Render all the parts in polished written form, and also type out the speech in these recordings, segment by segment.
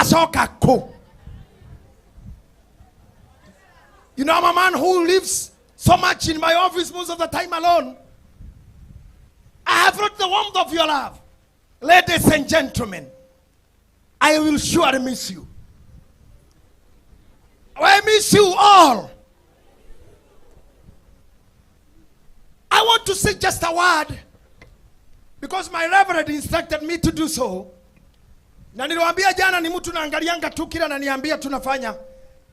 Ngacoka kũ? You know, I'm a man who lives so much in my office most of the time alone. I have felt the warmth of your love. Ladies and gentlemen, I will surely miss you. I miss you all. I want to say just a word because my reverend instructed me to do so. Na niliwaambia jana ni mtu naangalianga tu kila ananiambia tunafanya.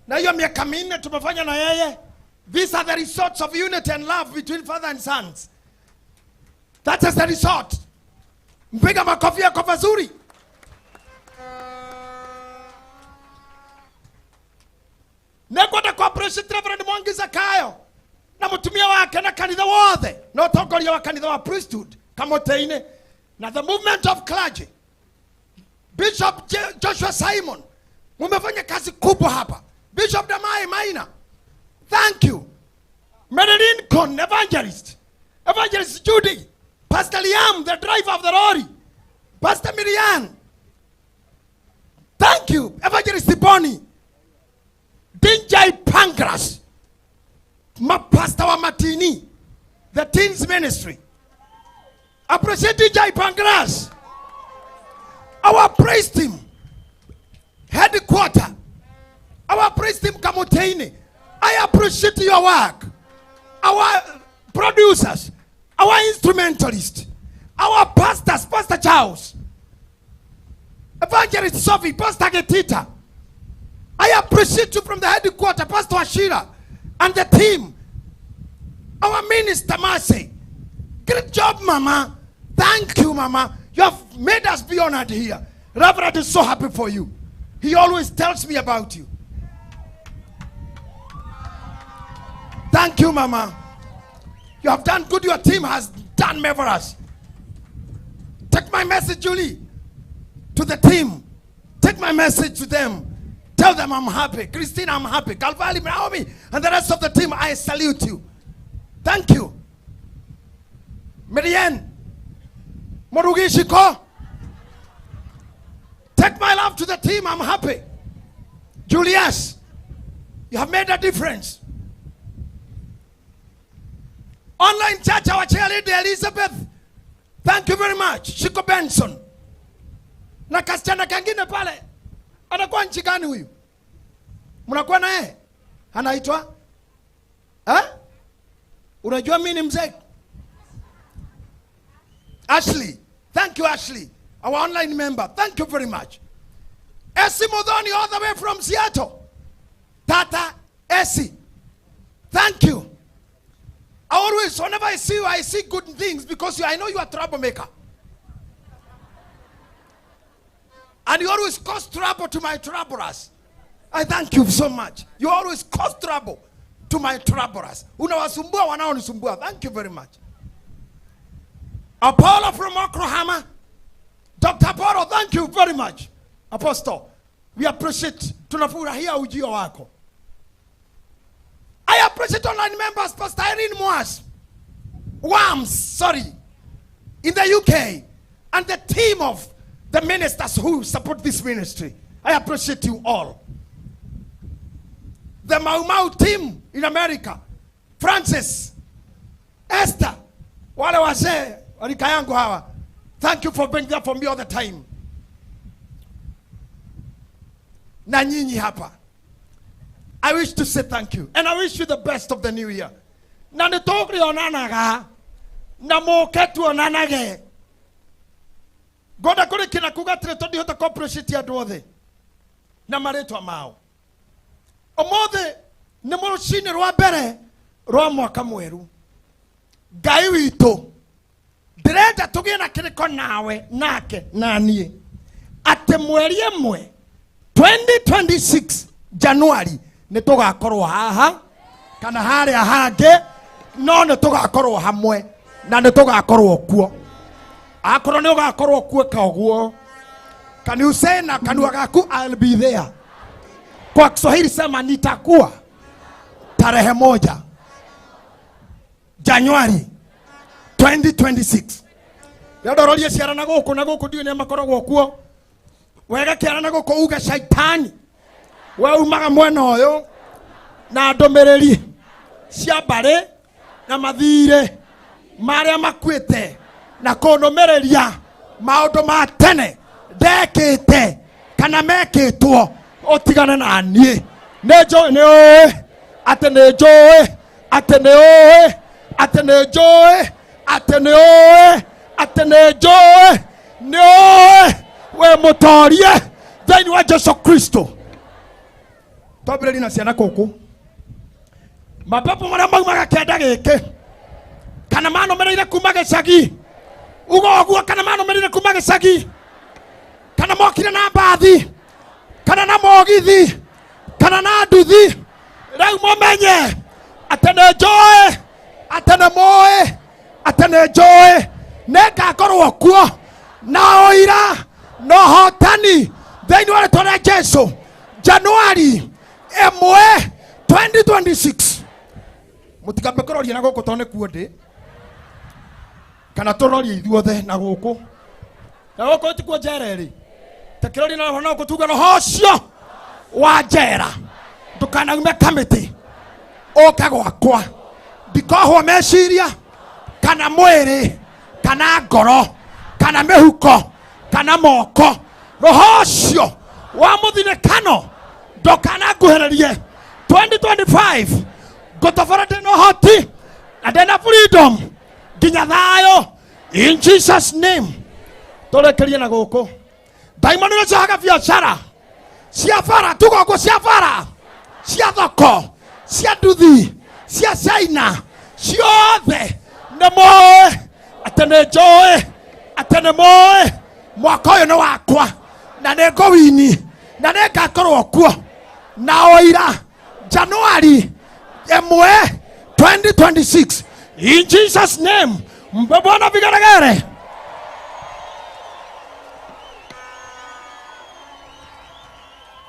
Na hiyo miaka 4 tumefanya na yeye. These are the results of unity and love between father and sons. That is the result. Mpiga makofi yako mazuri. Nekwenda kwa appreciate Reverend Mwangi Zakayo na mutumia wake na kanitha wothe na utongoria wa kanitha wa priesthood Kamoteinĩ na the movement of clergy. Bishop Joshua Simon, mumefanya kazi kubwa hapa. Bishop Damai Maina, thank you. Mary Lincoln, evangelist. Evangelist Judy, Pastor Liam, the driver of the lorry. Pastor Miriam, thank you. Evangelist Bonnie, Dinjai Pangras, Pastor wa Matini, the teens ministry. Appreciate DJ Pangras. Our praise team, headquarter, our praise team Kamoteinĩ. I appreciate your work. Our producers, our instrumentalists, our pastors, Pastor Charles, Evangelist Sophie, Pastor Getita. I appreciate you from the headquarters, Pastor Ashira, and the team. Our minister, Mercy. Great job, Mama. Thank you, Mama. You have made us be honored here. Reverend is so happy for you. He always tells me about you. Thank you, Mama. You have done good. Your team has done marvelous. Take my message, Julie, to the team. Take my message to them. Tell them I'm happy. Christina, I'm happy. Calvary, Naomi, and the rest of the team, I salute you. Thank you. Marianne, Morugishiko. Take my love to the team. I'm happy. Julius, you have made a difference. Online church, our chair lady Elizabeth, thank you very much. Shiko Benson. Na kasichana kangine pale, anakuwa nchi gani huyu? Mnakuwa na yeye? Anaitwa? Eh? Unajua mimi ni mzee? Ashley, thank you Ashley, our online member. Thank you very much. Esi Modoni all the way from Seattle. Tata Esi, thank you. I always, whenever I see you, I see good things because I know you are a troublemaker. And you always cause trouble to my troublers. I thank you so much. You always cause trouble to my troublers. Unawasumbua wanaonisumbua. Thank you very much. Apollo from Oklahoma. Dr. Apollo, thank you very much. Apostle, we appreciate. Tunafurahia ujio wako. I appreciate online members, Pastor Irene Moas, Wams, sorry, in the UK, and the team of the ministers who support this ministry. I appreciate you all. The Mau Mau team in America, Francis, Esther, wale wazee walika yangu hawa. Thank you for being there for me all the time. Na nyinyi hapa. I wish to say thank you. And I wish you the best of the new year. Na nĩtũrĩonanaga, na mũke tuonanage. Ngoda kũrĩ kĩna kuga atĩrĩ tondũ ndihota kũ appreciate andũ othe na marĩtwa mao. Ũmũthĩ nĩ rũcinĩ rwa mbere rwa mwaka mwerũ. Ngai witũ, ndĩrenda tũgĩe na kĩrĩko nawe, nake, na niĩ. Atĩ mweri ĩmwe, 2026 January, nĩ tũgakorwo haha, kana harĩa hangĩ, no nĩ tũgakorwo hamwe, na nĩ tũgakorwo kuo. Akorwo nĩ ũgakorwo kuo ka ũguo. Can you say na kanua gaku, I'll be there? Kwa Kiswahili sema nitakuwa tarehe 1 Januari 2026. Rĩu ndororie ciara na gũkũ na gũkũ ndiũĩ nĩ makoragwo kuo. Wega kĩara na gũkũ uge shaitani we umaga mwena ũyũ na ndũmĩrĩri cia mbarĩ na mathirĩ marĩa makuĩte na kũnũmĩrĩria maũndũ ma tene ndekĩte kana mekĩtwo ũtigane na niĩ. Nĩ njũĩ nĩ ũĩ atĩ nĩ njũĩ atĩ nĩ ũĩ atĩ nĩ njũĩ atĩ nĩ ũĩ atĩ nĩ njũĩ nĩ ũĩ we mũtorie thĩinĩ wa Jesu Kristo. Twambĩrĩrie na ciana kũkũ mapepo marĩa maumaga kĩanda gĩkĩ kana manũmĩrĩire kuma gĩcagi uga ũguo kana manũmĩrĩire kuma gĩcagi kana mokire na mbathi kana na mũgithi kana na nduthi rĩu mũmenye atĩ nĩ njũĩ atĩ nĩ mũĩ atĩ nĩ njũĩ nĩ ngakorwo kuo na ũira na ũhotani thĩinĩ wa rĩtwa rĩa Jesu Januari 1 2026. Mũtikambe kũroria na gũkũ tondũ nĩkuo ndĩ kana tũrorie ithuothe na gũkũ na gũkũ tikuo njera ĩrĩ takĩroria na na gũkũ tuge roho ũcio wa njera ndũkanaume kamĩtĩ ũke gwakwa ndikohwo meciria kana mwĩrĩ kana ngoro kana mĩhuko kana moko roho ũcio wa mũthinĩkano ndũkananguhĩrĩrie 2025 ngũtobora ndĩna ũhoti na ndĩna freedom nginya thayũ in Jesus name. Tũrĩkĩrie na gũkũ ndaimono iria ciohaga biacara cia bara tuga ũguo cia bara cia thoko cia nduthi cia China ciothe nĩ mũĩ atĩ nĩ njũĩ atĩ nĩ mũĩ mwaka ũyũ nĩ wakwa na nĩ ngũwini na nĩ ngakorwo kuo na ũira Januari 1 2026 in Jesus name. Mpe Bwana vigeregere.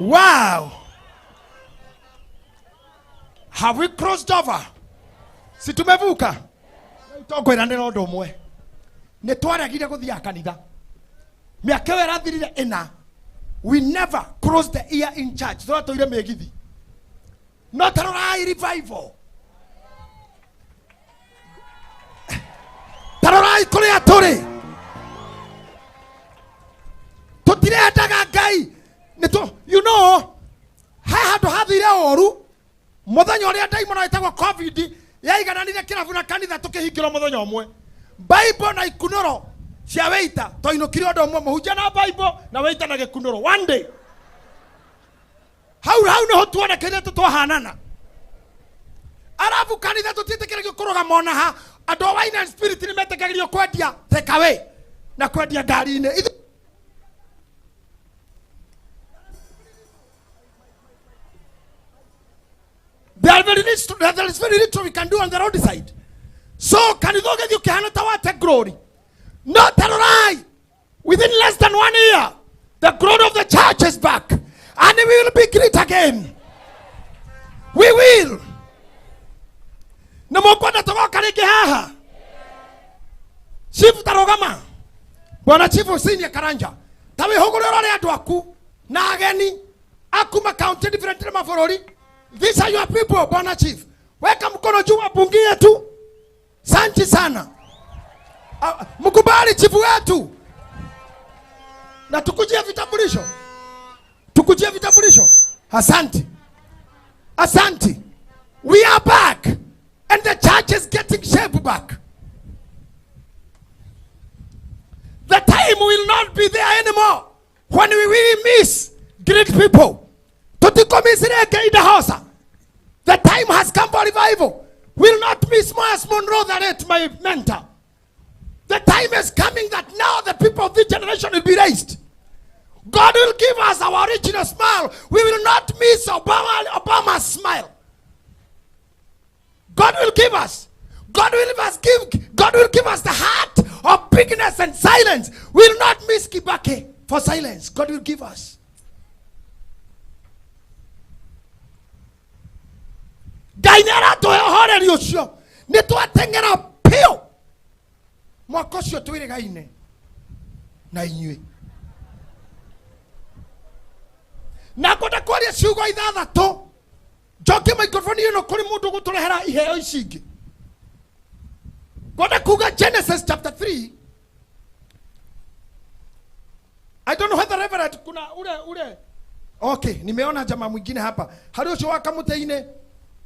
Wow. Have we crossed over? Si tumevuka? Tongwĩranĩra ũndũ ũmwe. Nĩ twaregire gũthiaga kanitha. Mĩaka ĩyo ĩrathirire ĩna. We never crossed the year in church. Tũratũire mĩgithi. No ta rorai revival. Ta rorai kũrĩa tũrĩ. Tũtirendaga Ngai. Nĩ you know, he handũ hathire ũru mũthenya ũrĩa ndaimono ĩtagwo COVID yaigananire kĩrabu na kanitha tũkĩhingĩrwo mũthenya ũmwe. Bible na ikunũro cia wĩita twainũkire ũndũ ũmwe mũhunjia na Bible na wĩita na gĩkunũro one day. Hau hau nĩho tuonekanire tũtwahanana. Arabu kanitha tũtiĩtĩkĩragio kũrũgama ona ha andũ a wine and spirit nĩ metĩkagĩrio kwendia take away na kwendia ngari-inĩ. There is very little we can do on the roadside. So kanitha ũgĩthiĩ ũkĩhana ta wate glory. No tarorai, within less than 1 year, the glory of the church is back. And we will be great again. We will. Nĩ mũkwenda tũgoka rĩngĩ haha? Chief tarũgama. Bwana Chief Senior Karanja. Ta wĩhũgũre ũrore andũ aku na ageni aku ma county different na mabũrũri. These are your people, Bwana Chief. Weka mkono juu wapungie tu. Santi sana. Mkubali chifu wetu. Na tukujie vitambulisho. Tukujie vitambulisho. Asante. Asante. We are back. And the church is getting shape back. The time will not be there anymore when we will miss great people. The time has come for revival. We'll not miss Myles Munroe, the late my mentor. The time is coming that now the people of this generation will be raised. God will give us our original smile. We will not miss Obama's smile. God will give us. God will give us, give, God will give us the heart of bigness and silence. We will not miss Kibaki for silence. God will give us. Ngai nĩ aratũhe ũhoreri ũcio. Nĩ twateng'era biũ. Mwaka ũcio twĩrĩgaine na inyuĩ. Na ngwenda kwaria ciugo ithathatũ. Njokie microphone ĩno kũrĩ mũndũ gũtũrehera iheo ici ingĩ. Ngwenda kuga Genesis chapter 3. I don't know whether Reverend kuna ule ule. Okay, nimeona jamaa mwingine hapa. Harĩ ũcio wa kamũtĩ-inĩ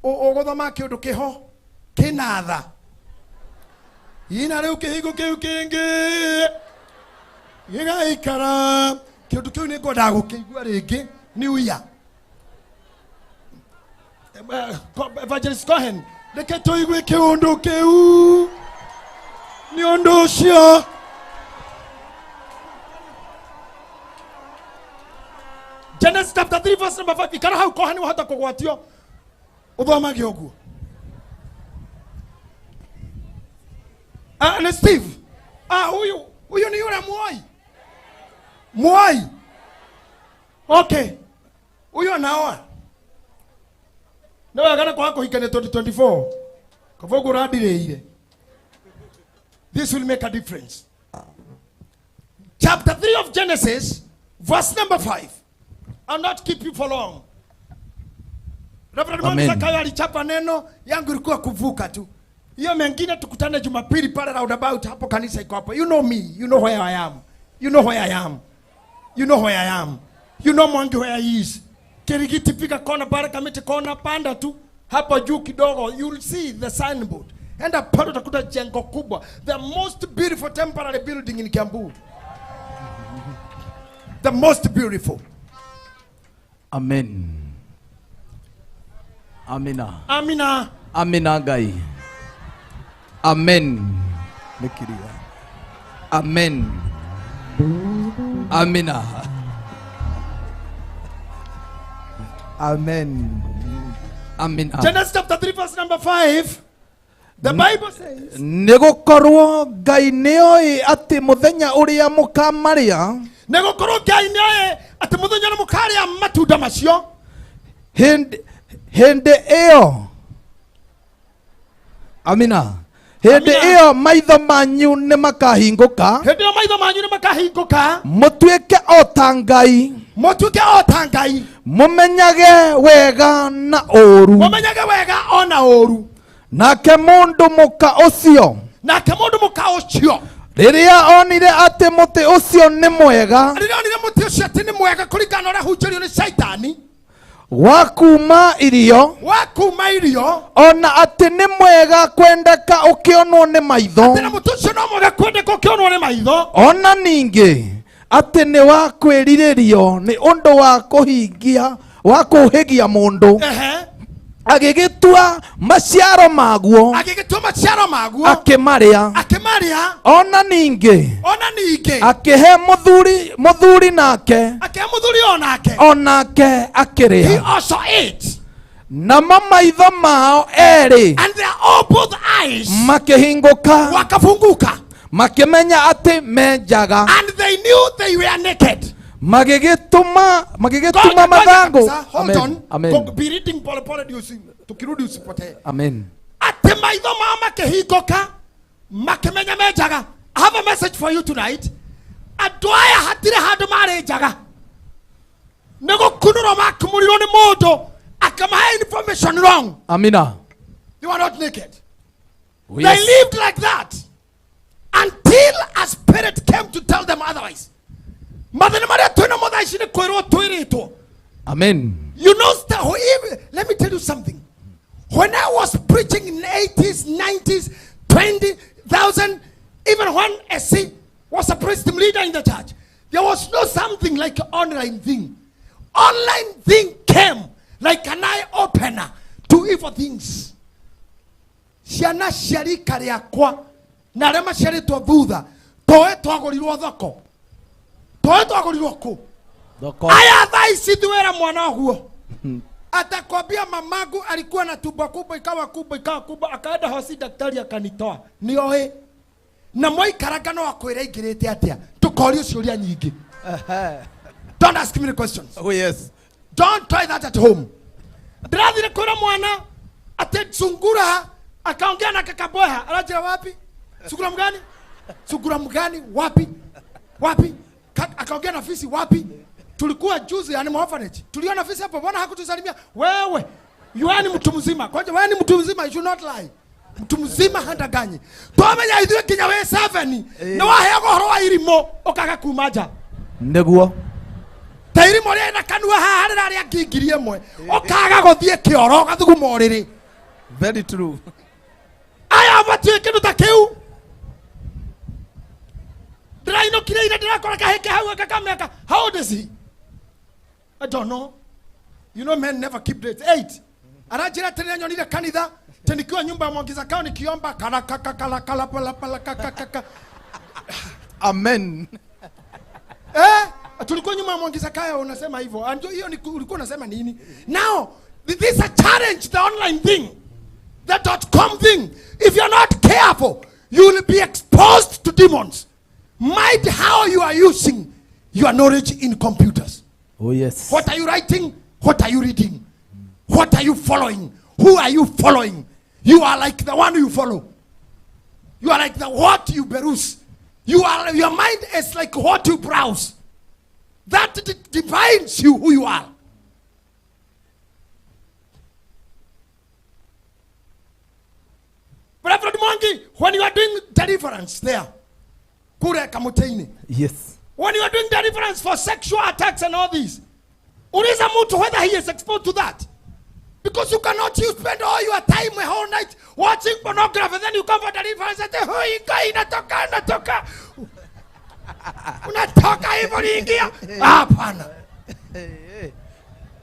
ũgũthoma kĩũndũ kĩho kĩna tha. Ina rĩu kĩhingo kĩu kĩngĩ gĩgaikara. Kĩũndũ kĩu nĩ ngwendaga gũkĩigua rĩngĩ. New Year. Evangelist Cohen, reke tũigue kĩũndũ kĩu. Nĩ ũndũ ũcio. Genesis chapter 3 verse number 5. Ikara hau Cohen wahota kũgwatio. Ũthomage ũguo. Ah, ni Steve. Ah, huyu huyu ni yule muoi. Muoi. Okay. Huyu anaoa. Nĩ wega nĩ kwaga kũhikania 2024. Kaba ũguo ũrandirĩire. This will make a difference. Chapter 3 of Genesis, verse number 5. I'll not keep you for long. Reverend Amen. Zakayo alichapa neno yangu ilikuwa kuvuka tu. Hiyo mengine tukutane Jumapili pale roundabout hapo kanisa iko hapo. You know me, you know where I am. You know where I am. You know where I am. You know Mwangi where he is. Kirigiti piga kona pale Kamiti kona panda tu hapo juu kidogo you'll see the signboard. Enda pale utakuta jengo kubwa. The most beautiful temporary building in Kiambu. The most beautiful. Amen. Amina. Amina. Amina Ngai. Amen. Nikiria. Amen. Amina. Amen. Amina. Genesis chapter 3 verse number 5. The Bible says, Nĩgũkorwo Ngai nĩoĩ atĩ mũthenya ũrĩa mũkamarĩa nĩgũkorwo Ngai nĩoĩ atĩ mũthenya ũrĩa mũkarĩa matunda macio hĩndĩ hĩndĩ ĩyo Amina. Hĩndĩ Amina. ĩyo maitho manyu nĩmakahingũka hĩndĩ ĩyo maitho manyu nĩmakahingũka mũtuĩke o ta Ngai mũtuĩke o ta Ngai mũmenyage wega na ũũru. mũmenyage wega ona ũũru. Nake mũndũ mũka ũcio Nake mũndũ mũka ũcio rĩrĩa onire atĩ mũtĩ ũcio nĩ mwega rĩrĩa onire mũtĩ ũcio atĩ nĩ mwega kũringana na ũrĩa hunjĩrio nĩ Shaitani wa kuma irio wa kuma irio ona atĩ nĩ mwega kwendeka ũkĩonwo nĩ maitho atĩ na mũtĩ ũcio no mwega kwendeka ũkĩonwo nĩ maitho ona ningĩ atĩ nĩ wa kwĩrirĩrio nĩ ũndũ wa kũhingia wa kũhĩgia mũndũ ehe agĩgĩtua maciaro maguo agĩgĩtua maciaro maguo akĩmarĩa akĩmarĩa ona ningĩ ona ningĩ akĩhe mũthuri mũthuri nake akĩhe mũthuri onake onake he akĩrĩa also ate namo maitho mao erĩ and their all both eyes makĩhingũka wakafunguka makĩmenya atĩ menjaga and they knew they were naked. magĩgĩtuma magĩgĩtuma Ngoja, ngoja mathangũ kabisa. Hold Amen. on. Amen. Go, be reading pole pole ndio tukirudi usipotee. Amen. Atĩ maitho mao makĩhingũka makĩmenya me njaga. I have a message for you tonight. Andũ aya hatirĩ handũ marĩ njaga. Nĩ gũkunũrwo makumũrirwo nĩ mũndũ akĩmahe information wrong. Amina. They were not naked. Oh, They yes. lived like that until a spirit came to tell them otherwise. Mathĩna marĩa twĩnamo thaa ici nĩ kwĩrwo twĩrĩtwo. Amen. You know, let me tell you something. When I was preaching in the 80s, 90s, 20,000, even when SC was a praise team leader in the church, there was no something like online thing. Online thing came like an eye opener to evil things. Ciana cia rika rĩakwa na arĩa maciarĩtwo thutha toĩ twagũrirwo thoko toĩ twagũrirwo kũ Thoko. aya thaa ici thuwĩra mwana ũguo atakwambia mamangu alikuwa na tumbo kubwa ikawa kubwa ikawa kubwa akaenda hosi daktari akanitoa nioĩ na mwaikaraga no akwĩra ingĩrĩte atĩa tũkorio ciũria nyingĩ. Don't ask me the questions. Oh yes. Don't try that at home. Ndĩrathire kwĩra mwana atĩ sungura akaongea na kakaboha anajira wapi sungura mgani sungura mgani wapi wapi? Akaongea na fisi wapi? Tulikuwa juzi yani orphanage. Tuliona visa hapo, mbona hakutusalimia? Wewe, you are ni mtu mzima. Kwanza wewe ni mtu mzima, you should not lie. Mtu mzima handaganyi. Twamenya ithuĩ nginya wĩ 7 nĩ waheagwo ũhoro wa irimũ ũkaga kuma nja. Nĩguo. Ta irimũ rĩna kanua haha rĩrarĩa ngingiri ĩmwe ũkaga gũthiĩ kĩoro ũgathuguma ũrĩrĩ. Very true. Aya matiũĩ kĩndũ ta kĩu. Ndĩrainũkire ira ndĩrakora kahĩke hau aka kamĩaka. How old is he? I don't know. You know men never keep dates. 8. Aranjĩra atĩ nĩanyonire kanitha tĩ nikiwa nyumba ya Mwangi Zakayo nikiomba kala kaka kala kala pala pala kaka kaka. Amen. Tulikuwa nyuma ya Mwangi Zakayo unasema hivyo. And hiyo ni ulikuwa unasema nini? Now, this is a challenge, the online thing. The .com thing. If you're not careful, you will be exposed to demons. Mind how you are using your knowledge in computers. Oh yes. What are you writing? What are you reading? What are you following? Who are you following? You are like the one you follow. You are like the what you peruse. Your mind is like what you browse. That defines you who you are. Reverend Mwangi, when you are doing deliverance there, kure Kamutini. Yes. When you are doing deliverance for sexual attacks and all these, uliza mtu whether he is exposed to that. Because you cannot you spend all your time a whole night watching pornography, then you come for deliverance and say, oh, inatoka, inatoka. Unatoka hivyo uliingia? Hapana. Hey,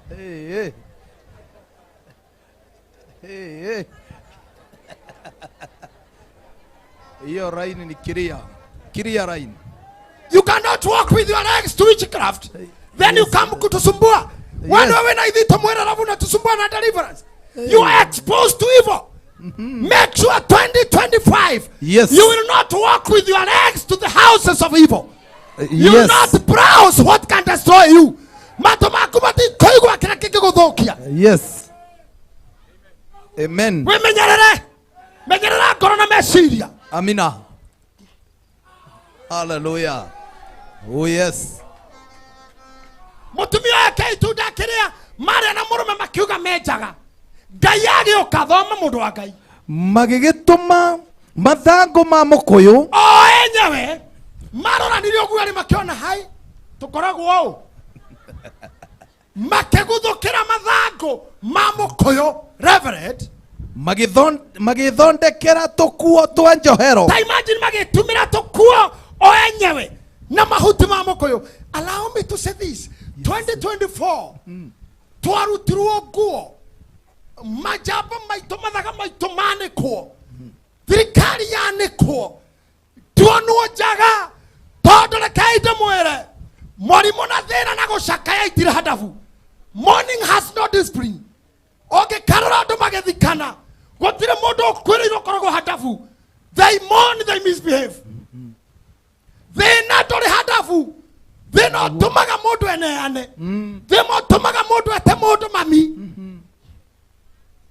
hey. Hey, hey. Hiyo raini ni kiria. Kiria raini. You cannot walk with your legs to witchcraft. Then you come kutusumbua. Yes. Wewe na hivi tumwera alafu unatusumbua na deliverance. You are exposed to evil. Make sure 2025, Yes. you will not walk with your legs to the houses of evil. You will Yes. not browse what can destroy you. Mato maku matikoigwa kila kĩngĩgũthũkia. Yes. Amen. Wĩmenyerere. Menyerera ngoro na meciria. Amina. Hallelujah. Oh yes. Mũtumia wake itunda kĩrĩa marĩa na mũrũme makiuga menjaga. Ngai agĩũka thoma mũndũ wa Ngai. Magĩgĩtũma mathangũ ma mũkũyũ. O enyewe maroranire ũguo arĩ makĩona hai tũkoragwo ũũ. Makĩguthũkĩra mathangũ ma mũkũyũ, Reverend. Magĩthondekera tũkuo twa njohero. Ta imagine magĩtumĩra tũkuo o enyewe na mahuti ma mũkũyũ. Allow me to say this. 2024 twarutirwo nguo, majamba maitũ, mathaga maitũ manĩkwo, thirikari yanĩkwo, tuonwo njaga, tondũ rekei ndĩmwĩre, mũrimũ na thĩna na gũcakaya itirĩ handabu. Mourning has no discipline. Ũngĩkarora andũ magĩthikana, gũtirĩ mũndũ ũkuĩrĩirwo ũkoragwo handabu. They mourn, they misbehave. Thĩna ndũrĩ handabu. Thĩna ũtũmaga mũndũ eneane. Thĩna ũtũmaga mũndũ ete mũndũ mami.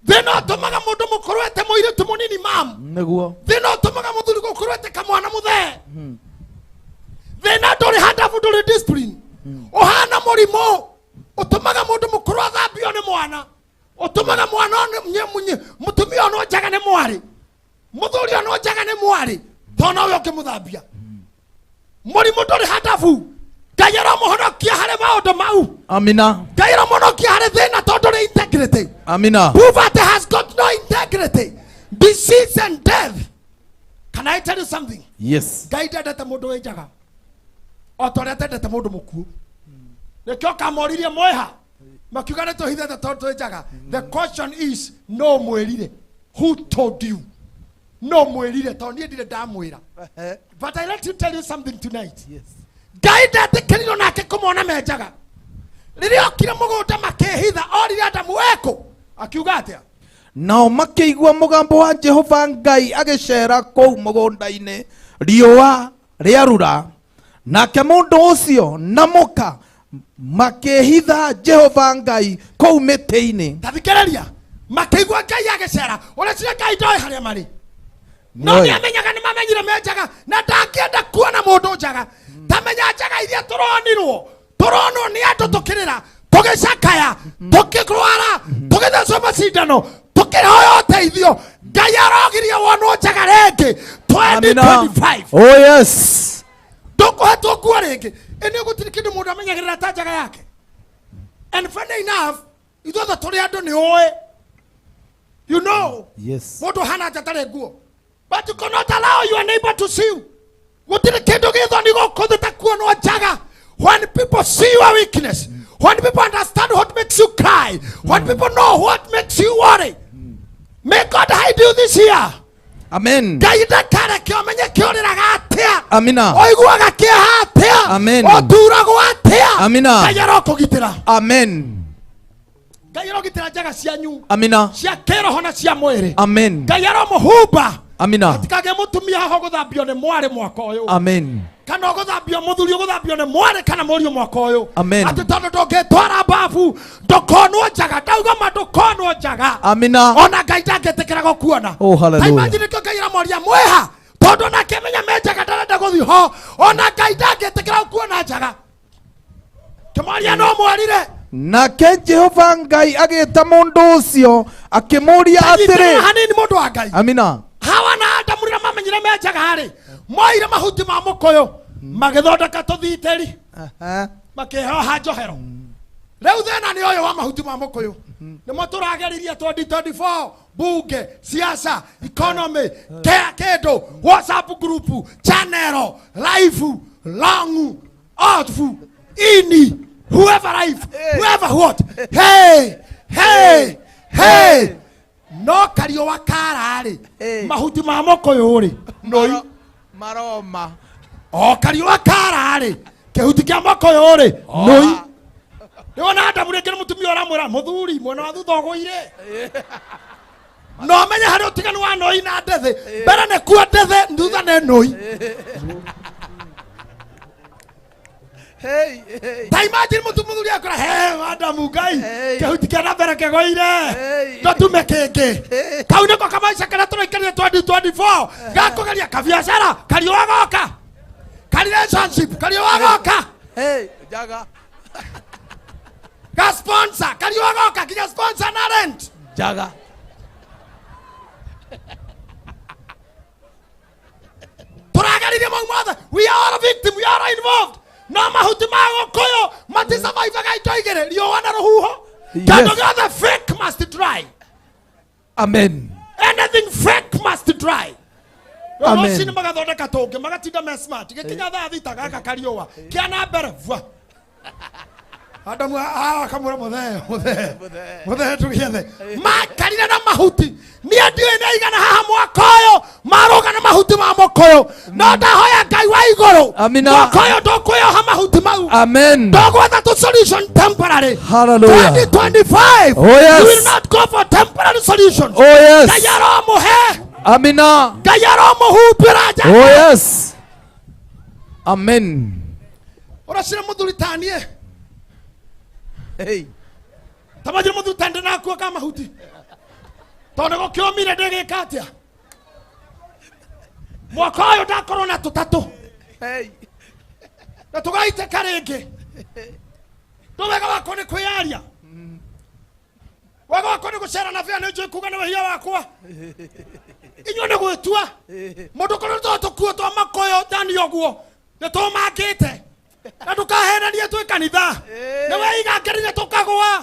Thĩna ũtũmaga mũndũ mũkũrũ ete mũirĩtu mũnini mam. Nĩguo. Thĩna ũtũmaga mũthuri mũkũrũ ete kamwana mũthee. Thĩna ndũrĩ handabu, ndũrĩ discipline. Ũhana mũrimũ ũtũmaga mũndũ mũkũrũ athambio nĩ mwana. Ũtũmaga mwana mũtumia ono njaga nĩ mwarĩ. Mũthuri ono njaga nĩ mwarĩ. Tondũ nowe ũngĩmũthambia. Mũrimũ ndũrĩ handabu. Ngai aromũhonokia harĩ maũndũ mau. Amina. Ngai aromũhonokia harĩ thĩna tondũ nĩ integrity. Amina. Poverty has got no integrity. Disease and death. Can I tell you something? Yes. Ngai ndendete mũndũ wĩ njaga. O ta ũrĩa atendete mũndũ mũkuũ. Nĩkĩo kamoririe mweha. Makiuga nĩ tũhithĩte tondũ twĩ njaga. The question is, no mwĩrire. Who told you? No mwĩrire tondũ niĩ ndirĩ ndamwĩra. But I let you tell you something tonight. Yes. Ngai ndetĩkĩrirwo nake kũmona me njaga. Rĩrĩa okire mũgũnda makĩhitha, orire Adamu ekũ? Akiuga atĩa? Nao makĩigua mũgambo wa Jehova Ngai agĩceera kũu mũgũnda-inĩ riũa rĩarura. Nake mũndũ ũcio na mũka makĩhitha Jehova Ngai kũu mĩtĩ-inĩ. Ta thikĩrĩria, makĩigua Ngai agĩceera, ũreciria Ngai ndoĩ harĩa marĩ. No Nĩoĩ. nĩamenyaga nĩmamenyire me njaga, na ndangĩenda kuona mũndũ njaga. Ta menya njaga iria tũronirwo, Tũronwo nĩ andũ tũkĩrĩra, tũgĩcakaya, tũkĩrwara, tũgĩthecwo macindano, tũkĩhoya ũteithio. Ngai arogiria wonwo njaga rĩngĩ. Amina. 2025 Oh yes. Ndũkũhetwo nguo rĩngĩ. Ĩnĩ gũtirĩ kĩndũ mũndũ amenyagĩrĩra ta njaga yake. And funny enough, ithuothe tũrĩ andũ nĩ ũĩ, you know, Yes. mũndũ hana nja tarĩ nguo, but you cannot allow your neighbor to see you. Gũtirĩ kĩndũ gĩthoni gũkũ thĩ ta kuonwo njaga. When people see your weakness, when people understand what makes you cry, when people know what makes you worry, may God hide you this year. Amen. Ngai ndakareke ũmenye kĩũrĩraga atĩa, Amina. ũiguaga kĩeha atĩa, Amen. ũturagwo atĩa. Amina. Ngai arokũgitĩra. Amen. Ngai arogitĩra njaga cianyu, Amina. cia kĩroho na cia mwĩrĩ. Amen. Ngai aromũhumba. Amina. Hatikagĩe mũtumia haha ũgũthambio nĩ mwarĩ mwaka ũyũ, Amen. kana ũgũthambio mũthuri, ũgũthambio nĩ mwarĩ kana mũriũ mwaka ũyũ. Amen. Atĩ tondũ ndũngĩtwara mbabu, ndũkonwo njaga. Ndauga ma, ndũkonwo njaga. Amina. Ona Ngai ndangĩtĩkĩra gũkuona. Oh, hallelujah. Ta imagine, nĩkĩo Ngai aramũria mwĩha, tondũ ona akĩmenya me njaga ndarenda gũthiĩ ho. Ona Ngai ndangĩtĩkĩra gũkuona njaga. Kĩmwaria no mwarire. Nake Jehova Ngai agĩta mũndũ ũcio akĩmũũria Nyitĩrĩra atĩrĩ. hanini, mũndũ wa Ngai. Amina. Hawa na Adamu rĩrĩa mamenyire me njaga rĩ, moire mahuti ma mũkũyũ magĩthondeka tũthitĩri, makĩhoha njohero. Rĩu thĩna nĩ ũyũ wa mahuti ma mũkũyũ, nĩmo tũrageririe 2024, bunge, siasa, economy, kĩndũ, WhatsApp group, channel, life long, off, ini, whoever life, whoever what, hey hey hey, no kariũa kara-rĩ, Hey. mahuti ma mũkũyũ-rĩ, nũi. Maroma. O kariũa kara-rĩ, kĩhuti kĩa mũkũyũ-rĩ, nũi. Nĩwona Adamu rĩngĩ nĩ mũtumia ũramwĩra mũthuri mwena wa thutha ũgũire. No menye harĩ ũtiganu wa noi na ndethe. Mbere nĩ kuo ndethe, thutha nĩ nũi. Hey, hey. Ta imagine mũtu mũthuri akora he Adamu Ngai, Hey. kĩhuti kĩa na mbere kĩgũire, Hey. ndũtume kĩngĩ. Kau nĩko kamaica karĩa tũraikarire 2024 gakũgeria kabiacara, kariũa goka, ka relationship, kariũa goka, Hey, njaga. Ga sponsor, kariũa goka, nginya sponsor na rent. Njaga. Tũrageririe mau mothe. We are all victim, we are all involved. No mahuti ma gũkũyũ matisurvivaga indo igĩrĩ, riũa na rũhuho. Kĩndũ gĩothe fake must dry. Amen. Anything fake must dry. Amen. Rũcinĩ magathondeka tũngĩ, magatinda me smart, gĩkinya thaa 6 gaka kariũa kĩa na mbere vua. Adamu akamwĩra, mũthee, mũthee, mũthee, tũgĩethe. Makarire na mahuti. Niĩ ndiũĩ nĩ aigana haha mwaka ũyũ marũga na mahuti ma mũkũyũ, no ndahoya Ngai wa igũrũ, Amina. mwaka ũyũ ndũkwĩyoha mahuti mau. Amen. Ndũgwetha tũ solution temporary. Hallelujah. 2025, Oh, yes. you will not go for temporary solutions. Oh yes. Ngai aromũhe. Amina. Ngai aromũhumbĩra nja. Oh yes. Amen. Ũracire mũthuri tanie. Hey. Tamajire mũthuri tande nakua ka mahuti, tondũ gũkĩũmire ndĩgĩka atĩa. Mwaka ũyũ ndakorwo na tũtatũ Hey. na tũgaitĩka rĩngĩ. Ndũ wega wakwa nĩ kwĩyaria, wega wakwa nĩ gũcera na bĩa. Nĩ njũĩ kuga nĩ wĩhia wakwa, inyuĩ nĩ gwĩtua mũndũ korwo to tũkuo twa makũyũ thani ũguo nĩ tũmakĩte. Na ndũkahenanie twĩ kanitha, nĩ weigangĩrire tũkagũa.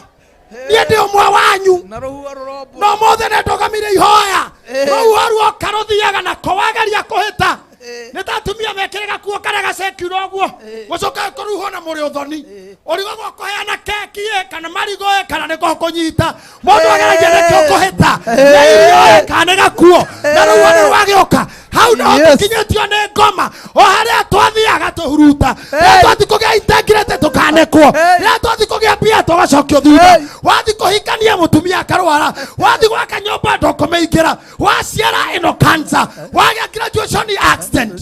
Niĩ ndĩ ũmwe wanyu. Na rũhuho rũrombũra. No mothe nĩ ndũgamire ihoya. Eh. Rũhuho ruoka rũthiaga nako wageria kũhĩta. Eh. Nĩ ta atumia mekĩre gakuo karĩa gacekire ũguo, gũcoka kũruhwo na mũrĩ ũthoni ũrigagwo kũheana keki ĩ kana marigũ ĩ kana nĩ kũnyita mũndũ ageragia nĩkĩo kũhĩta nĩ irio ĩ kana nĩ gakuo, na rũhuho nĩ rwagĩũka hau no. Tũkinyĩtio nĩ ngoma o harĩa twathiaga tũhuruta. Rĩrĩa twathi kũgĩa integrity tũkanĩkwo. Rĩrĩa twathi kũgĩa mbia tũgacokio thutha. Wathi kũhikania mũtumia akarwara, wathi gwaka nyũmba ndũkũmĩingĩra, waciara ĩno cancer, wagĩa graduation accident.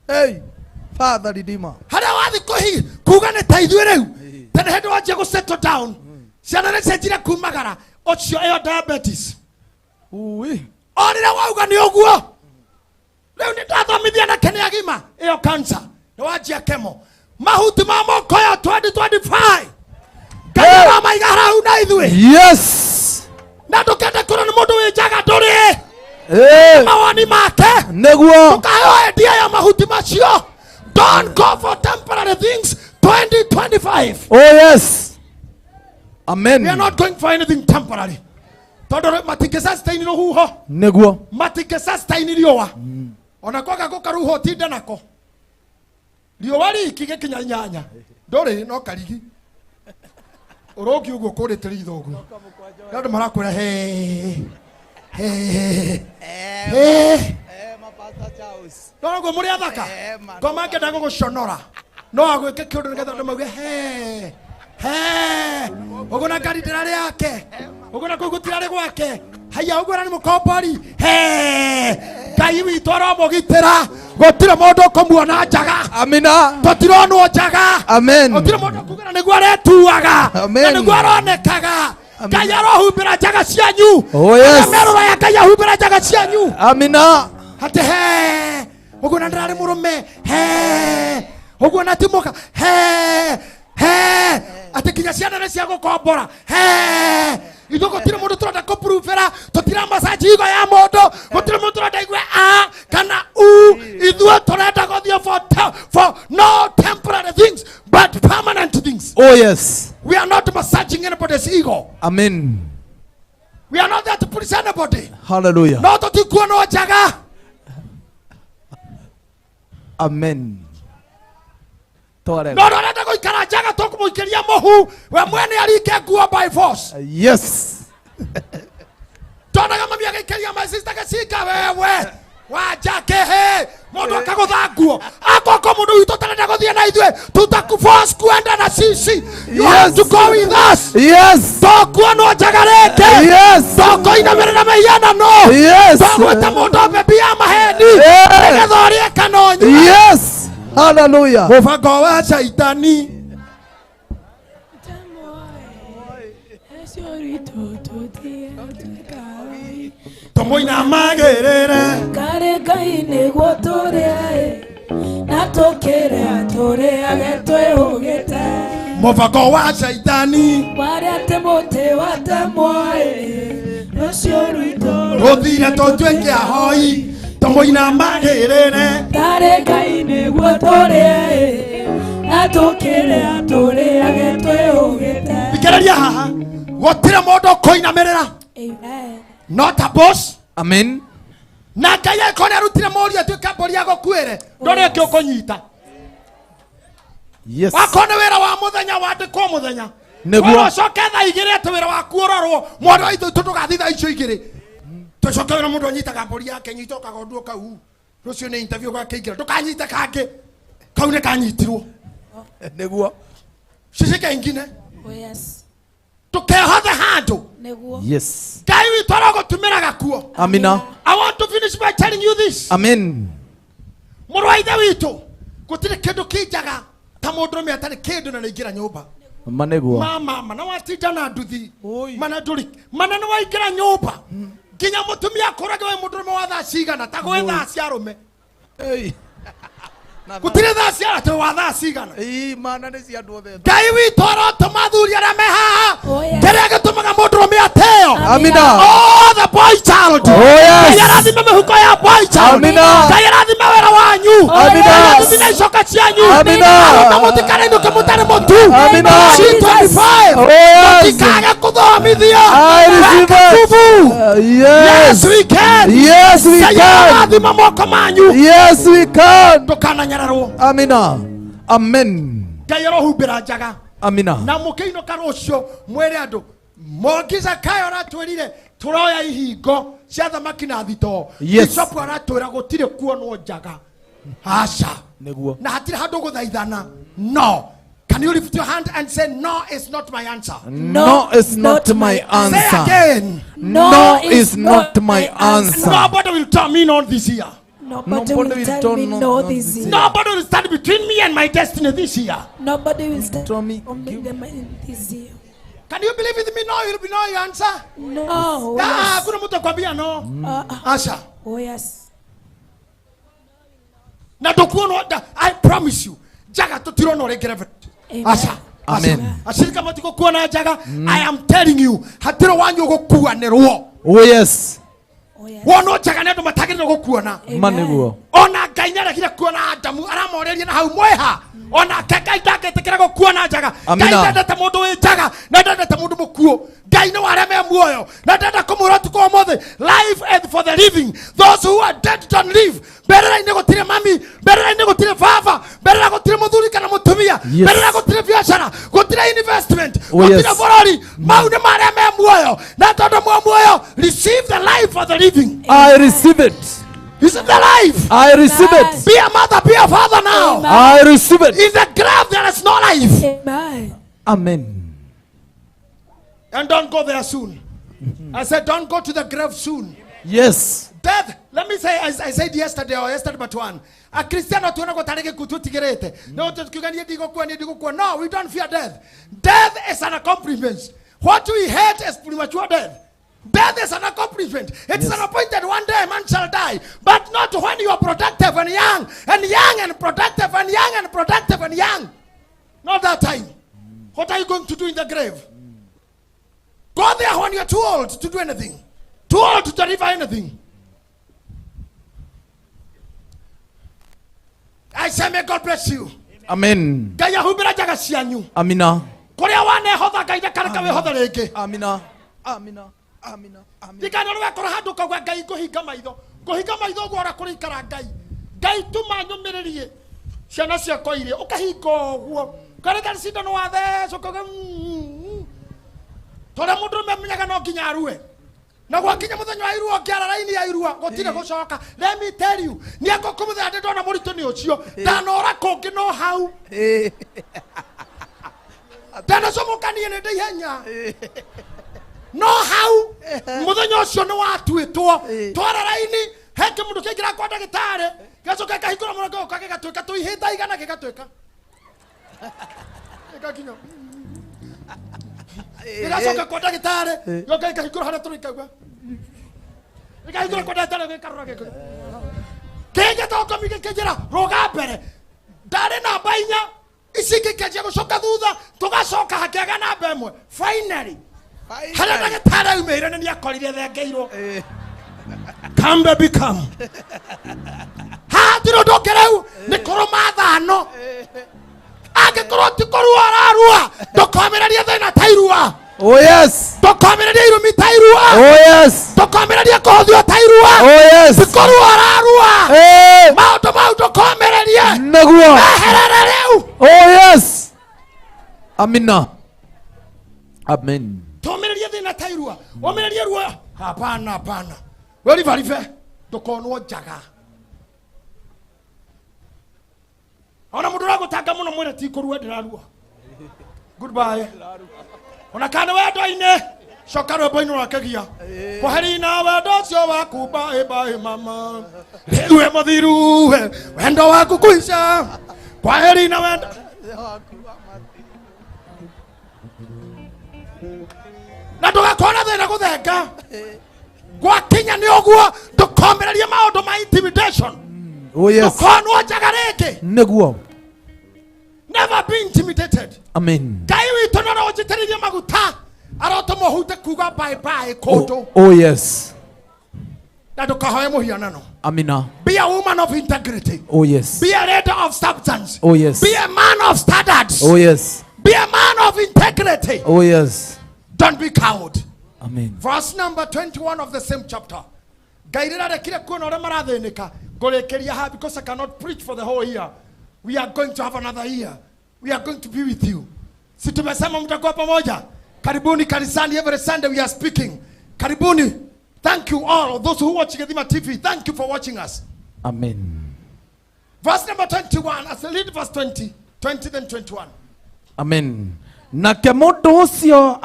Hey. Father Redeemer. Harĩa wathi kũhi kuga nĩ ta ithuĩ rĩu tene, hĩndĩ wanjia gũ settle down, ciana nĩ cianjire kumagara, ũcio ĩyo diabetes. Ui. O rĩrĩa wauga nĩ ũguo rĩu nĩ ndathomithia nake nĩ agima, ĩyo cancer nĩ wanjia kemo. Mahuti ma moko ya 2025. Ngai aramaiga haraihu na ithuĩ. Yes. Na ndũkende kũrwo nĩ mũndũ wĩ njaga ndũrĩ. Eh. Mawoni make. Nĩguo. Ndũkaheo idea ya mahuti macio. Don't go for temporary things 2025. Oh yes. Amen. We are not going for anything temporary. Tondũ matingĩ-sustain rũhuho. Nĩguo. Matingĩ-sustain riũa. Ona kwaga gũka rũhuho ũtinde nako. Riũa riki gĩkinya inyanya. Ndũrĩ no karigi. Ũrũngi ũguo kũrĩte ritho ũguo. Nĩ andũ marakwĩra he he he. No ũguo mũrĩ athaka. Ngoma angĩenda gũgũconora. No agwĩke kĩũndũ nĩgetha andũ mauge he he. Ũguo na ngari ndĩrarĩ yake. Ũguo na kũu gũtirarĩ gwake. Haiya ũguo na nĩ mũkombori. He. Ngai witũ aromũgitĩra. Gũtirĩ mũndũ ũkũmuona njaga. Amina. Tũtironwo njaga. Amen. Gũtirĩ mũndũ ũkuga na nĩguo aretuaga. Amen. Na nĩguo aronekaga. Ngai arohumbĩra njaga cianyu. Oh, yes. Arĩa merũra ya Ngai ahumbĩra njaga cianyu. Amina. Atĩ he ũguo na ndĩrarĩ mũrũme he ũguo na ti mũka he he atĩ nginya ciana nĩ cia gũkombora he ithuĩ gũtirĩ mũndũ tũrenda kũpruvĩra tũtira masaji igo ya mũndũ gũtirĩ mũndũ tũrenda igue a kana u ithuĩ tũrenda gũthiĩ for no temporary things but permanent things. Oh yes. We are not massaging anybody's ego. Amen. We are not there to please anybody. Hallelujah. No tũtikuonwo njaga. Amen. Twarega. No ũrenda gũikara njaga tũkũmũikĩria mũhu we mwene arike nguo by force. Yes. Tonaga mami agĩikĩria my sister gĩcinga wewe wanja kĩhĩ mũndũ akagũtha nguo akorwo mũndũ witũ ũtarenda gũthiĩ na ithuĩ tutakuforce kuenda na sisi. You have to go with us. Yes. Tokuonwo njaga rĩngĩ. Yes. Tũkũinamĩrĩra mĩhianano. Yes. Tũgwĩta mũndũ bebi ya maheni Yes. nĩgetha ũrĩe kana ũnyue. Yes. Hallelujah. Mũbango wa Shaitani. Tũmũinamagĩrĩre. Kare Ngai nĩguo tũrĩe na tũkĩrĩa tũrĩage twĩhũgĩte. Mũbango wa Shaitani. Warĩa atĩ mũtĩ watemwo rũciũ rwitũ rũthire tũtuĩke ahoi. Tũmũinamagĩrĩre. Kare Ngai nĩguo tũrĩe na tũkĩrĩa tũrĩage twĩhũgĩte. Thikĩrĩria haha. Gũtirĩ mũndũ ũkũinamĩrĩra. Amen. Not a boss. Amen. Na Ngai angĩkorwo nĩarutire mũriũ atuĩke mbũri agũkuĩre, ndũrĩ ũngĩ ũkũnyita. Yes. Wakorwo nĩ wĩra wa mũthenya wandĩkwo mũthenya. Nĩguo. Wona ũcoke thaa igĩrĩ atĩ wĩra waku ũrorwo, mwana wa ithe witũ ndũgathiĩ thaa icio igĩrĩ. Tũcoke wĩra mũndũ anyitaga mbũri yake, nyita ũkagonduo kau. Rũciũ nĩ interview ũgakĩingĩra, ndũkanyite kangĩ. Kau nĩ kanyitirwo. Nĩguo. Cicike ingine. Oh yes. Tũkehothe handũ. Nĩguo. Yes. Ngai witũ arogũtumĩra gakuo. Amina. I want to finish by telling you this. Amen. Mũrũ wa ithe witũ, gũtirĩ kĩndũ kĩnjaga ta mũndũrũme atarĩ kĩndũ na nĩaingĩra nyũmba. Ma nĩguo. Mama, mana watinda na nduthi. Mana ndũrĩ. Mana nĩ waingĩra nyũmba. Nginya mũtumia akũrage we mũndũrũme wa thaa cigana, ta gwĩ thaa cia arũme. Ei. Gũtirĩ thaa cia atĩ wa thaa cigana. Ii, mana nĩ cia andũ othe. Ngai witũ arotũma athuri arĩa me haha. Oh, yes. Kĩrĩa gĩtũmaga mũndũrũme ateo. Amina. Oh, the boy child. Oh, yes. Ngai arathime mĩhuko ya boy child. Amina. Ngai arathime wĩra wanyu. Amina. Ngai arathime icoka cianyu. Amina. Arona mũtikanainũke mũtarĩ mũtu. Amina. C25. Oh, yes. Mũtikage kũthomithio. I receive it. Nguvu. Yes. Yes, we can. Yes, we Ngai can. arathima moko manyu. Yes, we can. Ndũkananyararwo. Amina. Amen. Ngai arohumbĩra njaga. Amina. Na mũkĩinũka rũciũ mwĩre andũ Mwangi Zakayo aratwĩrire tũroya ihingo cia thamaki na thitoo. Yes. Bishop aratwĩra gũtirĩ kuonwo njaga. Aca. Nĩguo. Na hatirĩ handũ gũthaithana. No. Can you lift your hand and say no is not my answer? No is not my Say answer. again. No is not my answer. Nobody will tell me no this year. Nobody will tell me no this year. Nobody will stand between me and my destiny this year. Nobody will stand between me this year. Can you believe with me? No, it will be no your answer. No. Ah, kuna mtu akwambia no. Asha. Oh yes. Na tukuona, I promise you. Njaga tũtirona ũrĩngĩ, Reverend. Amen. Aca. Amen. Acirika matigũkuona njaga. I am telling you, hatirĩ wanyu ũgũkuanĩrwo. Oh yes. Oh, yes. Wonwo njaga nĩ andũ matagĩrĩirwo gũkuona. Ma nĩguo. Ona Ngai nĩaregire kuona Adamu, aramorĩrie na hau mwĩha. Onake Ngai ndangĩtĩkĩra gũkuona njaga. Ngai Amina. ndendete mũndũ wĩ njaga na ndendete mũndũ mũkuũ. Ngai nĩ warĩa me muoyo na ndenda kũmwĩra ũtukũ wa ũmũthĩ, life is for the living, those who are dead don't live. Mbĩrĩra-inĩ gũtirĩ mami, mbĩrĩra-inĩ gũtirĩ baba, mbĩrĩra gũtirĩ mũthuri kana mũtumia, Yes. mbĩrĩra gũtirĩ biacara, gũtirĩ investment, Oh, yes. gũtirĩ bũrũri. Mau nĩ marĩa me muoyo, na tondũ mwe muoyo, receive the life for the living. I receive it. Receive the life. I receive it. Be a mother, be a father now. Amen. I receive it. In the grave there is no life. Amen. Amen. And don't go there soon. I said, don't go to the grave soon. Yes. Death, let me say, as I said yesterday or yesterday but one, a Christian tuona gũtarĩ gĩkuũ tũtigĩrĩte. No tũkiuga niĩ ndigũkua, niĩ ndigũkua. No, we don't fear death. Death is an accomplishment. What we hate is premature death. Death is an accomplishment. It's Yes. an appointed one day man shall die. But not when you are productive and young, and young and productive and young and productive and young. Not that time. What are you going to do in the grave? Go there when you're too old to do anything. Too old to deliver anything. I say may God bless you. Amen. Ngai ahumbĩra njaga cianyu. Amina. Kũrĩa wanehotha Ngai ndakareka wĩhothe rĩngĩ. Amina. Amina. Amina. Amina. Ndikana rĩ wekora handũ ũkauga Ngai ngũhinga maitho. Ngũhinga maitho ũguo ũrĩa kũrĩikara Ngai. Ngai tũma nyũmĩrĩrie ciana ciakwa iria. Ũkahinga ũguo. Ũkarĩka cindano wathecwo ũkauga Tondũ mũndũ amenyaga no nginya arue. Na gwakinya mũthenya wa irua ũngĩara raini ya irua gũtirĩ gũcoka. Let me tell you, nĩ angũkũ mũthenya ndĩ ndona mũritũ nĩ ũcio. Ndanora kũngĩ no hau. Ndanacomoka niĩ nĩ ndĩ ihenya. No hau mũthenya ũcio nĩ watuĩtwo. Twara raini he kĩmũndũ kĩingĩra kwa ndagĩtarĩ gĩgacoka gĩkahingũra mũrango gĩgoka gĩgatuĩka tũihĩta igana gĩgatuĩka. Gĩgakinya. Gĩgacoka kwa ndagĩtarĩ gĩgoka gĩkahingũra harĩa tũrĩ gĩkaigua. Gĩkahingũra kwa ndagĩtarĩ gĩkarora gĩkauga. Kĩngĩtongomi gĩkĩnjĩra rũga mbere. Ndarĩ namba inya ici ingĩ ikĩanjia gũcoka thutha tũgacoka hakĩaga namba ĩmwe. Finally harĩa ndagĩtarĩ aumĩire nĩ nĩakorire thengeirwo. Come baby come. Haha hatirĩ ũndũ ũngĩ rĩu nĩ kũrũma thano. Angĩkorwo ti kũrua ararua ndũkomĩrĩrie thĩna ta irua. Oh yes. Ndũkomĩrĩrie irumi ta irua. Oh yes. Ndũkomĩrĩrie kũhũthio ta irua. Oh yes. Ti kũrua ararua. Eh. Maũndũ mau ndũkomĩrĩrie. Nĩguo. Eherere rĩu. Oh yes. Amina. Amen. Tũmĩrĩrie thĩna ta irua. Ũmĩrĩrie ruo. Hapana, hapana. Wĩribaribe ndũkonwo njaga. Ona mũndũ ũragũtanga mũno mwĩre ti kũrua ndĩrarua. Goodbye. Ona kana wendo-inĩ coka rwĩmbo-inĩ rwa kĩgia. Kwaheri na wendo ũcio waku bye bye mama. Rĩu wĩ mũthiru we wendo waku kuica. Kwaheri na wendo. Na ndũgakona thĩna gũthenga. Gwakinya nĩ ũguo ndũkomĩrĩrie maũndũ ma intimidation. Oh yes. Ndũkonwo njaga rĩngĩ. Nĩguo. Never be intimidated. Amen. Ngai witũ no aronjitĩrĩrie maguta arotũma ũhute kuga bye bye kũndũ. Oh, oh yes. Na ndũkahoe mũhianano. Amina. Be a woman of integrity. Oh yes. Be a leader of substance. Oh yes. Be a man of standards. Oh yes. Be a man of integrity. Oh yes. Don't be coward. Amen. Verse number 21 of the same chapter. Ngai rĩrĩa arekire kuona ũrĩa marathĩnĩka ngũrĩkĩria haha because I cannot preach for the whole year. We are going to have another year. We are going to be with you. Si tumesema mtakuwa pamoja? Karibuni kanisani every Sunday we are speaking. Karibuni. Thank you all those who watch Githima TV. Thank you for watching us. Amen. Verse number 21, as I read verse 20, 20 then 21. Amen. Nake mũndũ ũcio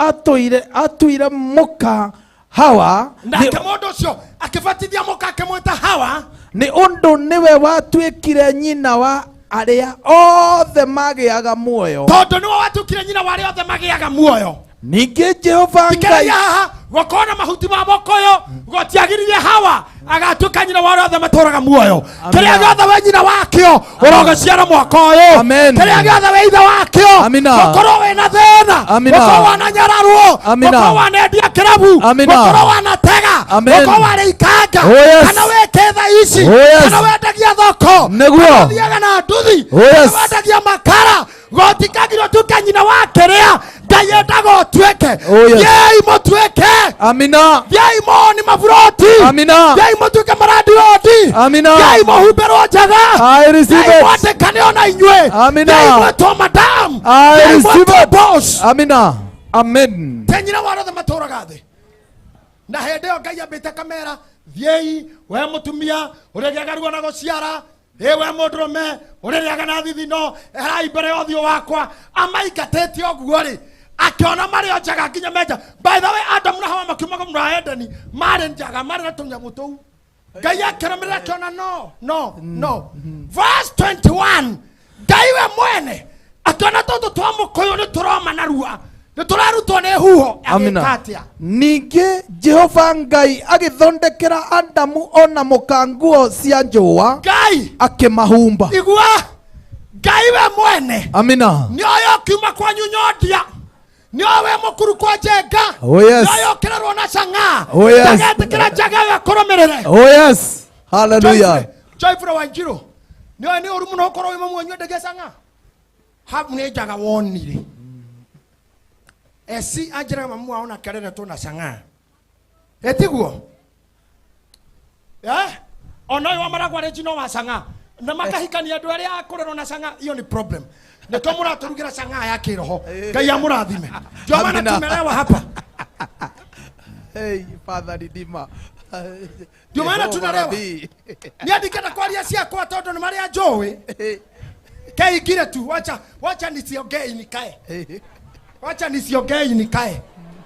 atuire mũka Hawa Nake mũndũ ũcio akĩbatithia mũka akĩmwĩta Hawa nĩ ũndũ nĩwe watuĩkire nyina wa arĩa othe magĩaga muoyo. Tondũ nĩwe watuĩkire nyina wa arĩa othe magĩaga muoyo. Ningĩ Jehova Ngai Thikĩrĩria haha, Gũkorwo na mahuti ma mũkũyũ gũtiagiririe Hawa agatuĩka nyina wa arĩa othe matũraga muoyo. Kĩrĩa gĩothe wĩ nyina wakĩo ũrogĩciara mwaka ũyũ. Amen. Kĩrĩa gĩothe wĩ ithe wakĩo, Amina. gũkorwo wĩna thĩna, Amina. gũkorwo wananyararwo, Amina. gũkorwo wanendia kĩrabu, Amina. gũkorwo wanatega, Amen. gũkorwo warĩ ikanga, Oh, yes. kana wĩ kĩtha ici, Oh, yes. kana wendagia thoko, Nĩguo. kana ũthiaga na nduthi, Oh, yes. kana wendagia makara, gũtikagirwo ũtuĩke nyina wa kĩrĩa Ngai endaga ũtuĩke. Oh, yes. Thiĩi mũtuĩke, Amina. thiĩi moni maburoti, Amina. thiĩi mũtuĩke marandirodi, Amina. thiĩi mũhumbĩrwo njaga, I receive thiĩi it. mwandĩkane ona inyuĩ, Amina. thiĩi mwĩtwo madam, I thiĩi receive mwĩtwo it. boss. Amina. Amen. Te nyina wa arĩa othe matũraga thĩ. Na hĩndĩ ĩyo Ngai ambĩte kamera, thiĩi we mũtumia ũrĩgĩaga ruo na gũciara, ĩ we mũndũrũme ũrĩrĩaga na thithino, eherai mbere ya ũthiũ wakwa. Amaingatĩte ũguo rĩ, akĩona marĩ o njaga nginya menja. By the way, Adamu na Hawa makiuma mũgũnda wa Edeni marĩ njaga, marĩ na tũnyamũ tũu. Ngai akĩrũmĩrĩra akĩona no no no. Verse 21, Ngai we mwene akĩona tũtũ twa mũkũyũ nĩ tũroma narua, nĩ tũrarutwo nĩ huho, agĩka Amina. atĩa? Ningĩ Jehova Ngai agĩthondekera Adamu ona mũka nguo cia njũa, Ngai akĩmahumba. Igua, Ngai we mwene Amina. nĩoĩ ũkiuma kwanyu nyondia, nĩoĩ wĩ mũkuru kwa njenga, Oh, yes. nĩoĩ ũkĩrerwo na cang'aa. Oh, yes. Ndagetĩkĩra njaga ĩyo ĩkũrũmĩrĩre. Oh yes. Hallelujah. Joyfrey Wanjiru, nĩoĩ nĩ ũru mũno ũkorwo wĩ mamu wanyu endagia cang'aa. Hau nĩ njaga wonire. Eci anjĩraga mamu wao nake areretwo na cang'aa, ĩtiguo? Eh? Ona ũyũ wa maragwa rĩnji no wa cang'aa, na makahikania andũ arĩa akũrerwo na cang'aa. Iyo nĩ problem. Nĩkĩo mũratũrugĩra cang'aa ya kĩroho. Ngai amũrathime. Ndio maana Amina. tumelewa hapa. Hey, Father Redeemer. Ndio maana Jehova tunalewa. Rabi. Niĩ ndingĩenda kwaria ciakwa tondũ nĩ marĩa njũĩ. Keingire tu, wacha wacha nisiongei nikae. Wacha nisiongei nikae.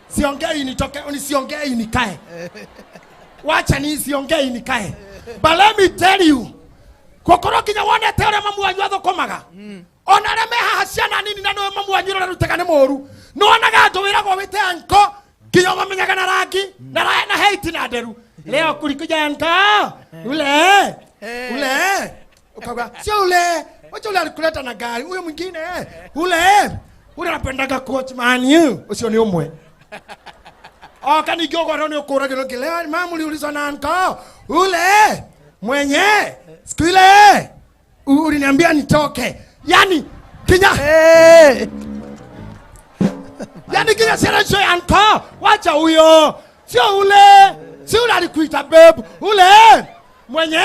Siongei nitoke, nisiongei nikae. Wacha nisiongei nikae. But let me tell you, gũkorwo nginya wonete ũrĩa mamu wanyu athũkũmaga, ona arĩa me haha ciana nini, na nĩwe mamu wanyu ũrĩa ũrarutaga nĩ mũru. Nĩwonaga andũ wĩragwo wĩte anko, nginya ũmamenyaga na rangi na na height na nderu. Leo kulikuja anko ule ule, ukauga sio ule, wacha ule alikuleta na gari, huyo mwingine ule ule anapendaga coach Man U, ucio nĩ ũmwe. Oka ningĩ ũgwatwo nĩ ũkũragĩrwo ngĩ, leo mamu uliulizwa na anko ule mwenye siku ile uliniambia nitoke. Yani kinya Hey. Yani kinya ciana icio, anko wacha huyo, sio ule, si ule alikuita babe, ule mwenye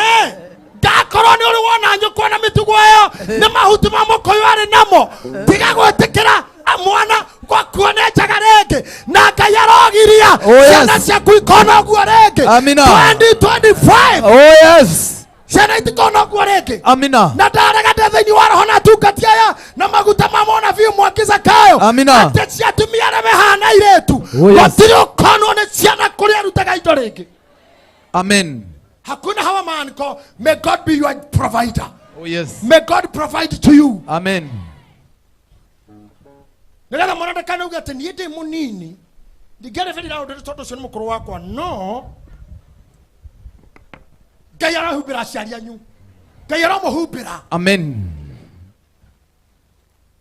ndakorwo nĩ ũrĩ wona nyũkwa na mĩtugo ĩyo, nĩ mahuti ma mũkũyũ arĩ namo. Tiga gwĩtĩkĩra mwana gwakuo nĩ njaga rĩngĩ, na Ngai arogiria Oh, yes. ciana ciaku ikona ũguo rĩngĩ. Amina. 2025, Oh yes. ciana itikona ũguo rĩngĩ. Amina. Na ndarega ndĩ thĩinĩ wa roho na atungati aya na maguta ma mũnabii Mwangi Zakayo, Amina. atĩ cia atumia arĩa mehana airĩtu, Oh, yes. gũtirĩ ũkonwo nĩ ciana kũrĩa arutaga indo rĩngĩ. Amen. Hakuna hawa maanko. May God be your provider. Oh yes. May God provide to you. Amen. Nigetha mwana ndakanauge atĩ niĩ ndĩ mũnini ndingĩarĩbĩrĩra ũndũ tondũ ũcio nĩ mũkũrũ wakwa. No Ngai arahumbĩra aciari anyu, Ngai aramũhumbĩra. Amen.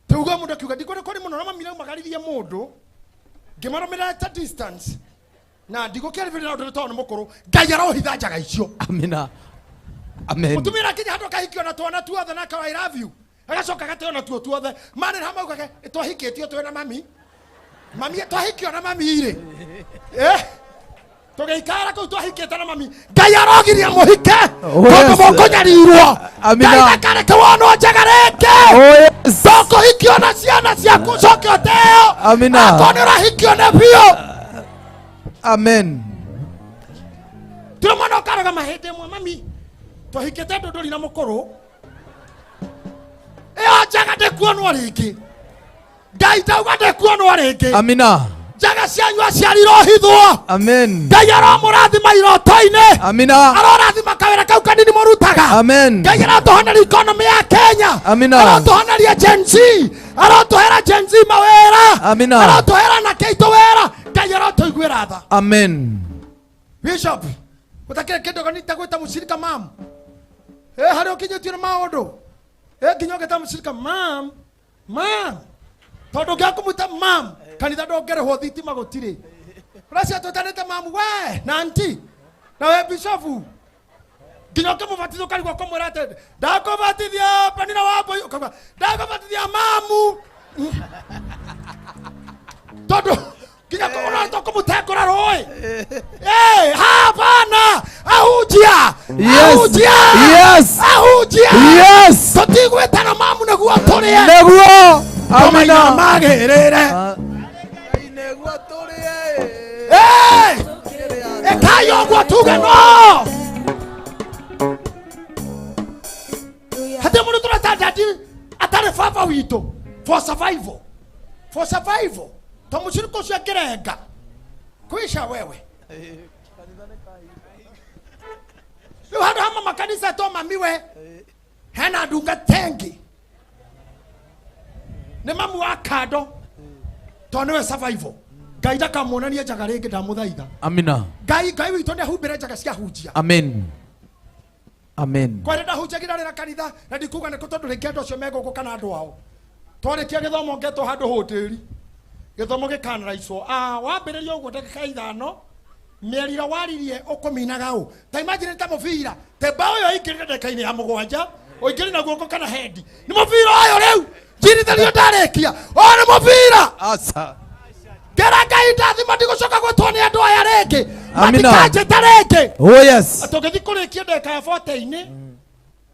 Tuga mũndũ akiuga ndikwenda kũrĩ mũno na mami naumagaririe mũndũ ngĩmarũmĩrĩra ta distance na ndigũkĩarĩbĩrĩra ũndũ tondũ nĩ mũkũrũ. Ngai arohitha njaga icio. Amina. Amen. Mũtumia akinya handũ akahikio na twana tuothe na akawa I love you, agacoka agateo na tuo tuothe marĩ ha maugage twahikĩtio twĩ na mami, mami twahikio na mami rĩ, eh tũgĩikara kũu twahikĩte na mami. Ngai arogiria mũhike Oh, tondũ yes. mũkũnyarirwo. Amina. Ngai ndakareke wonwo njaga rĩngĩ. Oh yes. Tũkũhikio na ciana ciaku ũcoke ũteo. Amina. Akorwo nĩ ũrahikio nĩ biũ. Amen. Tũrĩ mwana ũkarũgama hĩndĩ ĩmwe, mami twahikĩte ndũndũri na mũkũrũ, ĩyo njaga ndĩkuonwo rĩngĩ. Ngai ndauga ndĩkuonwo rĩngĩ. Amina. Njaga cianyu aciari irohithwo. Amen. Ngai aromũrathima iroto-inĩ. Amina. Arorathima kawĩra kau kanini mũrutaga. Amen. Ngai arotũhoneria economy ya Kenya. Amina. Arotũhoneria Gen Z, arotũhera Gen Z mawĩra. Amina. Arotũhera anake aitũ wĩra. Ngai arotũiguĩra Father. Amen. Bishop, utakire kindu kanita gwita mushirika mam. Eh hari ukinyitio na maundu. Eh nginya ugeta mushirika mam. Mam. Tondu ngiakumuta mam, kanitha ndongerehwo thitima gutiri. Uracia twitanite mam we na anti. Na we bishop. Nginya ukimubatithia ukarigwo kumwira ati ndakubatithia Penina wa Mbui, ukauga ndakubatithia mamu. Tondu nginya urahota kumutengũra rũĩ. Eh, hapana, ahunjia. Yes. Ahunjia. Yes. Ahunjia. Yes. Tũtigwĩtana mamu nĩguo tũrĩe. Nĩguo. Tũmaina Amina. magĩrĩre. Ngai nĩguo tũrĩe. Eh, ĩkai ũguo tuge no. Hatirĩ mũndũ tũreta daddy atarĩ baba witũ for survival. For survival. To mũcirika ũcio angĩrenga. Kwisha wewe. Rĩu handũ ha mama kanitha to mami we hena ndungata ĩngĩ nĩ mamu wa kando tondũ nĩwe survival. Ngai ndakamuonanie njaga rĩngĩ ndamũthaitha. Amina. Ngai Ngai witũ nĩ ahumbĩre njaga cia hunjia. Amen. Amen. Kwari ndahunjagira rĩra kanitha na ndikuga nĩkũ tondũ rĩngĩ andũ acio megũkũ kana andũ ao. Twarĩkia gĩthomo ngetwo handũ hoteri. Gĩthomo gĩkanaraicwo. Ah, wambĩrĩria ũguo ndagĩka ithano mĩario ĩrĩa waririe ũkũminaga ũ. Ta imagine ta mũbira, te mbaũ ĩyo ĩingĩrire ndagĩka-inĩ ya mũgwanja, ũingĩre na guoko kana hendi. Nĩ mũbira ũyũ rĩu. Njirithĩrio ndarĩkia. Ũyũ nĩ mũbira. Asa. Ngera Ngai ndathima ndigũcoka gwĩtwo nĩ andũ aya rĩngĩ. Amina. Matikanjĩta rĩngĩ. Oh yes. Tũngĩthiĩ kũrĩkia ndagĩka ya 40-inĩ,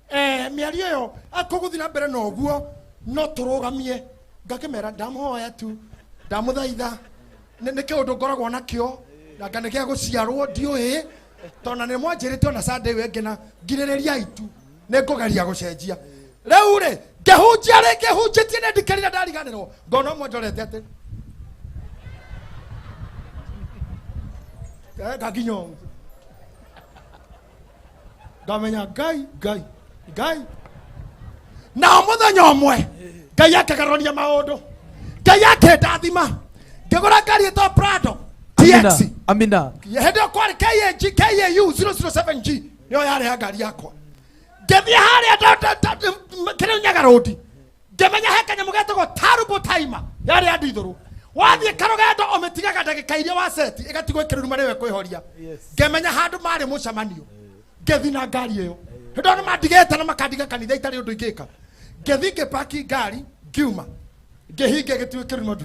eh, mĩario ĩyo akũgũthiĩ na mbere na ũguo no tũrũgamie. Ngakĩmera ndamũhoya tu, ndamũthaitha. Nĩ kĩũndũ ngoragwo nakĩo, na nga nĩ gĩa gũciarwo ndiũĩ, tondũ na nĩ mwanjĩrĩte ona Sunday ĩyo ĩngĩ na ngirĩrĩriai tu, nĩ ngũgeria gũcenjia. Rĩu rĩ, ngĩhunjia rĩngĩ hunjĩtie nĩ ndikĩrire ndariganĩrwo, ngona ũmwe ndorete atĩ ngakinya ũũ. Ngamenya Ngai Ngai Ngai. Nao mũthenya ũmwe Ngai akĩgarũria maũndũ, Ngai akĩndathima, ngĩgũra ngari ĩtagwo Prado TX. Amina. Hĩndĩ ĩyo kwarĩ KAG KAU 007G nĩyo yarĩ ya ngari yakwa. Ngĩthiĩ harĩa kĩrĩa Nyaga Road, ngĩmenya he kanyamũ getagwo turbo timer yarĩ ya ndithũrũ. Wathiĩ karũgendo ũmĩtigaga ndagĩka iria waceti ĩgatigwo ĩkĩruruma nĩwe kwĩhoria. Ngĩmenya handũ marĩ mũcemanio, ngĩthiĩ na ngari ĩyo. Hĩndĩ ĩyo nĩmandigĩte na makandiga kanitha itarĩ ũndũ ingĩka. Ngĩthiĩ ngĩpaki ngari ngiuma, ngĩhinga gĩtuĩ kĩruruma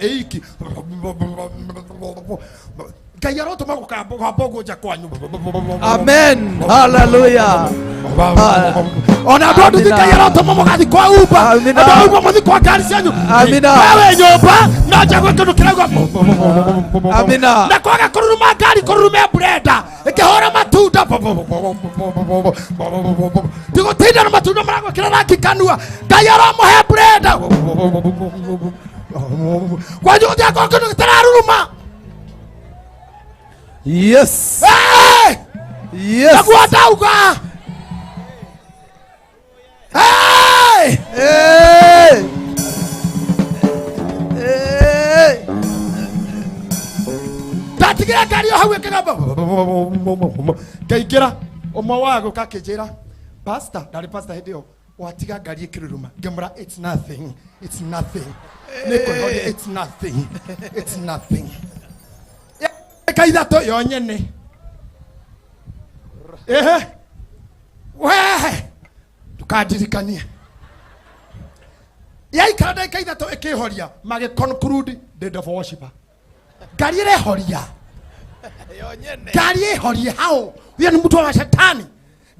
ĩiki. Ngai arotũma gũkamba ũguo nja kwanyu. Amen. Hallelujah. Ona andũ a nduthi Ngai arotũma mũgathiĩ kwa Uber. Amina. Andũ a Uber mũthiĩ kwa ngari cianyu. Amina. Wewe nyũmba no nja gwĩ kĩndũ kĩrauga. Amina. Na kwaga kũruruma ngari kũrurume blender ĩkĩhũra matunda. Tigũtinda na matunda maragwĩkĩra rangi kanua. Ngai aramũhe blender. Kwanyu gũtigakorwo kĩndũ gĩtararuruma. Yes. Hey! Yes. Naguo ndauga. Hey! Hey! Hey! Ndatigĩra ngari ĩyo hau ĩkĩgamba. Ngaingĩra ũmwe wa gũka akĩnjĩra, pastor, ndarĩ pastor hĩndĩ ĩyo, watiga ngari ĩkĩruruma. Ngĩmwĩra it's nothing, it's nothing. Nĩkwĩhoria, it's nothing, it's nothing. Ĩka ithatũ yo nyene. Ehe. We! Ndũkandirikanie. Yaikara ndagĩka ithatũ ĩkĩhoria, magĩ conclude the devil worshiper. Ngari ĩrehoria. Ngari ĩhorie hau. Huyo ni mtu wa shetani.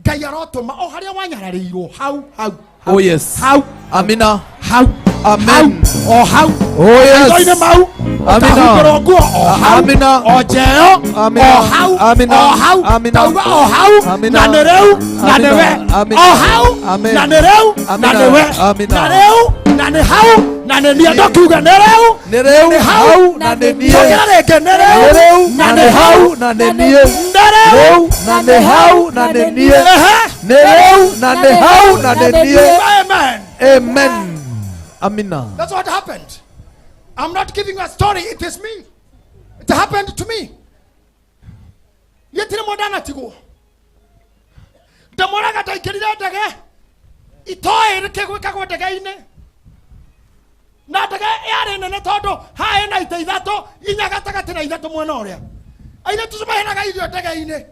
Ngai arotũma o harĩa wanyararĩirwo hau hau. Oh yes. Hau. Amina. Hau. Amen. Hau. O hau. Oh yes. Maitho-inĩ mau. Amina. Ũkahumbĩrwo nguo o hau. Amina. O njeo. Amina. O hau. Amina. O hau. Amina. Ndauga o hau. Amina. Na nĩ rĩu na Amina. nĩ we. Amina. O hau. Amen. Na nĩ rĩu na Amina. nĩ we. Amina. Na rĩu na nĩ hau na nĩ niĩ ndokiuga nĩ rĩu Nĩ rĩu nĩ hau hau na nĩ niĩ. Cokera rĩngĩ nĩ Nĩ rĩu rĩu na nĩ hau na nĩ niĩ. Nĩ rĩu Rĩu na nĩ hau na nĩ niĩ. Ehe. Nĩ rĩu na nĩ hau na nĩ niĩ. Amen. Amen. Amina. That's what happened. I'm not giving you a story, it is me. It happened to me. Yetire modana tigo. Ndamoraga ndaingĩrire ndege itoĩ nĩkĩ gwĩkagwo ndege-inĩ. Na ndege yarĩ nene tondũ haĩ na ite ithatũ, inya gatagatĩ na ithatũ mwena ũrĩa. Airĩtu acio maheanaga irio ndege-inĩ.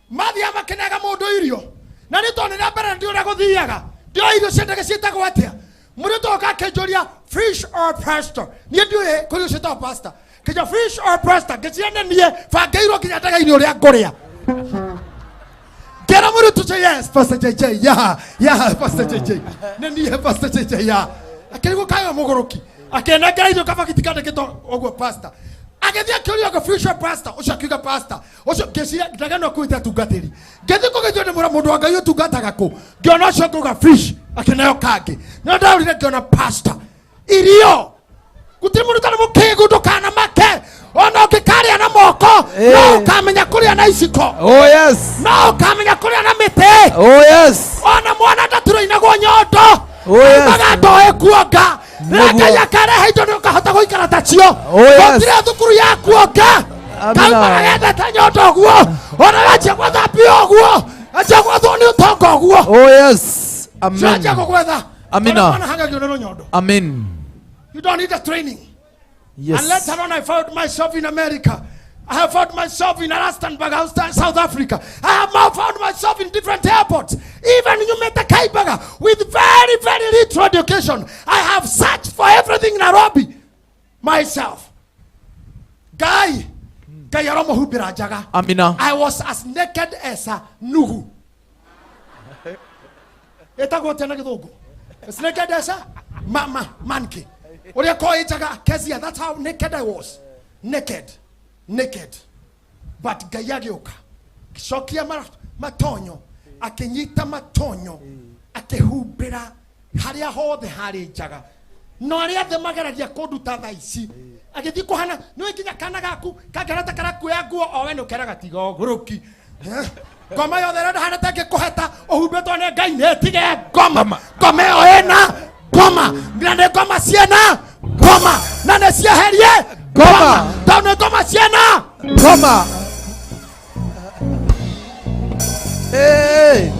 Mathiaga makĩnega mũndũ irio. Na nĩ tondũ rĩa mbere ndiũĩ ũrĩa gũthiaga. Ndiũĩ irio cia ndege ciĩtagwo atĩa. Mũirĩtu oka akĩnjũria fish or pasta. Niĩ ndiũĩ kũrĩ irio ciĩtagwo pasta. Kĩnjũria fish or pasta, ngĩciria nĩ niĩ bangĩirwo nginya ndege-inĩ ũrĩa ngũrĩa. Ngĩra mũirĩtu ũcio, yes, Pastor JJ, yeah, yeah, Pastor JJ. Nĩ niĩ Pastor JJ, yeah. Akĩrigwo kayo mũgũrũki. Akĩnengera irio kabakiti kandĩkĩtwo ũguo pasta. Agĩthiĩ akĩũria ũguo fish or pasta, ũcio akiuga pasta. Ũcio ngĩciria ndege ĩno ĩkuĩte atungatĩri. Ngĩthiĩ kũgeithio nĩ mũra mũndũ wa Ngai ũtungataga kũ. Ngĩona ũcio ngauga fish, akĩneo kangĩ. No ndarorire ngĩona pasta. Irio. Gũtirĩ mũndũ ũtarĩ mũkĩgu ndũkanamake. Ona ũngĩkarĩa na moko, no ũkamenya kũrĩa na iciko. Oh yes. No ũkamenya kũrĩa na mĩtĩ. Oh yes. Ona mwana ndaturoinagwo nyondo. Oh yes. Aumaga ndoĩ kuonga. Rĩrĩa Nĩguo. Ngai akarehe indo nĩ ũkahota gũikara ta cio. Oh yes. Gũtirĩ thukuru ya kuonga. Amina. Kaumaga gendete nyondo ũguo. Ona wanjia gwetha mbia ũguo. Anjia gwethwo nĩ ũtonga ũguo. Oh yes. Cio anjia Amen. gũgwetha. Amina. Tondũ mwana hangagio nĩ rũnyondo. Amen. You don't need a training. Yes. And later on, I found myself in America. I have found myself in Rustenburg, South Africa. I have now found myself in different airports. Even in Nyumete Kaibaga, with very, very little education. I have searched for everything in Nairobi myself. Guy, Guy aromuhumbĩra njaga. Amina. I was as naked as a nugu. Ĩtagwo atĩa na gĩthũngũ? As naked as a monkey. Ũrĩa ko ĩnjaga Kezia, that's how naked I was. Naked. Naked. But Ngai agĩũka. Agĩcokia matonyo, akĩnyita matonyo, akĩhumbĩra harĩa hothe harĩ njaga. No arĩa othe mageragia kũnduta thaa ici, agĩthiĩ kũhana, nĩũĩ nginya kana gaku kangĩona ta karakuoya nguo, o we nĩ ũkeraga tiga ũgũrũki. Ngoma yothe ĩrĩa ndahana ta ĩngĩkũheta, ũhumbĩtwo nĩ Ngai, nĩ ĩtige ngoma. Ngoma ĩyo ĩna ngoma. Na nĩ ngoma ciena ngoma. Na nĩ cieherie ngoma. Tondũ nĩ ngoma ciena ngoma. Hey.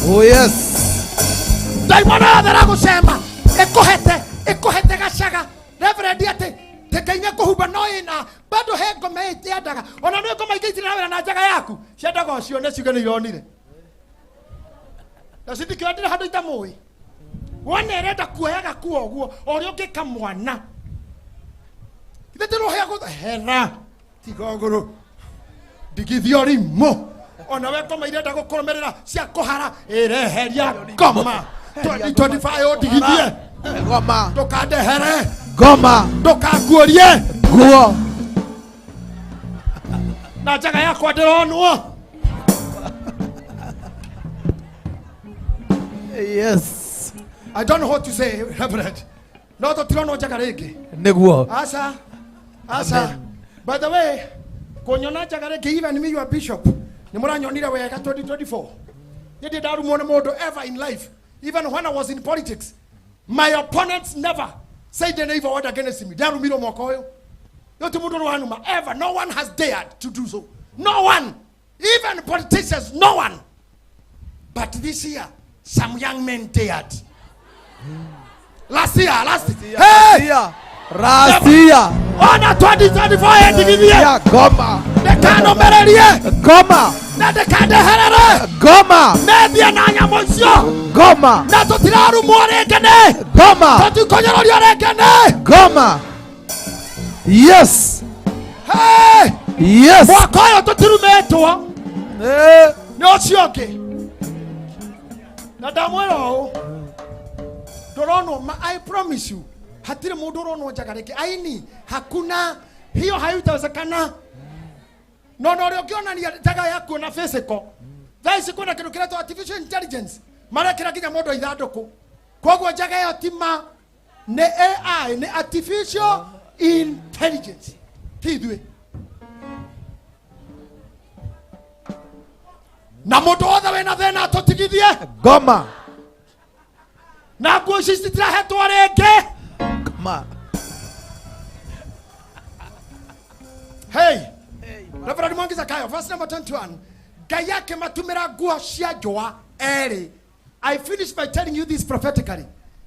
Oh yes. Ndaimona yothe ĩragũcema, ĩkũhete, ĩkũhete gacaga. Reverend atĩ Ngai nĩ kũhumba no ĩna bado he ngoma ĩtiendaga. Ona nĩ ngoma ingĩ itirĩ na wĩra na njaga yaku. Ciendaga o cione ciuge nĩ ironire. Na citikĩondire handũ itamũĩ. Wone ĩrenda kuoya gakuo ũguo, o ũrĩa ũngĩka mwana. Ithe ti rũhĩa hera, tiga ũgũrũ. Ndigithia ũrimũ. Ona we ngoma irenda gũkũrũmĩrĩra cia kũhara, ĩreheria ngoma. 2025 ũndigithie. Ngoma. Ndũkandehere. Ngoma. Ndũkanguũrie. Nguo. Na njaga yakwa ndĩronwo. Yes. I don't know what to say, Reverend. No tũtironwo njaga rĩngĩ. Nĩguo. Asa. Asa. Amen. By the way, kũnyona njaga rĩngĩ, even me, your bishop, nĩ mũranyonire wega 2024. Niĩ ndirĩ ndarumwo nĩ mũndũ ever in life. Even when I was in politics, my opponents never said an evil word against me. Ndarumirwo mwaka ũyũ. Yo ti mũndũ ũranuma ever. No one has dared to do so. No one. Even politicians, no one. But this year, some young men dared. Last year, last year. Hey! Last year. Ona 2024 yendigithie. Yeah, ngoma. Ndĩkanomererie. Ngoma. Na ndĩkandeherere. Ngoma. Nethie na nyamũ icio. Ngoma. Na tũtirarumwo rĩngĩ nĩ. Ngoma. Tũtikũnyũrũrio rĩngĩ nĩ. Ngoma. Yes. Hey! Yes. Mwaka ũyũ tũtirumĩtwo. Eh. Nĩ ũcio ũngĩ. Na ndamwĩra ũũ. Ndũronwo, I promise you, hatirĩ mũndũ ũronwo njaga rĩngĩ. Aini, hakuna, hiyo haitawezekana. No, no, ũrĩa ũngĩonania njaga yaku na physical. Thaa ici kwĩna kĩndũ kĩretwo artificial intelligence. Marekĩra nginya mũndũ ithandũkũ. Koguo njaga ĩyo ti ma, nĩ AI, nĩ artificial intelligence. Ti ithuĩ. Na mũndũ wothe wĩna thĩna atũtigithie. Ngoma. Na nguo ici citirahetwo rĩngĩ. Ma. Hey, Reverend Mwangi Zakayo, verse number 21. Ngai akĩmatumĩra nguo cia njũa erĩ. I finish by telling you this prophetically.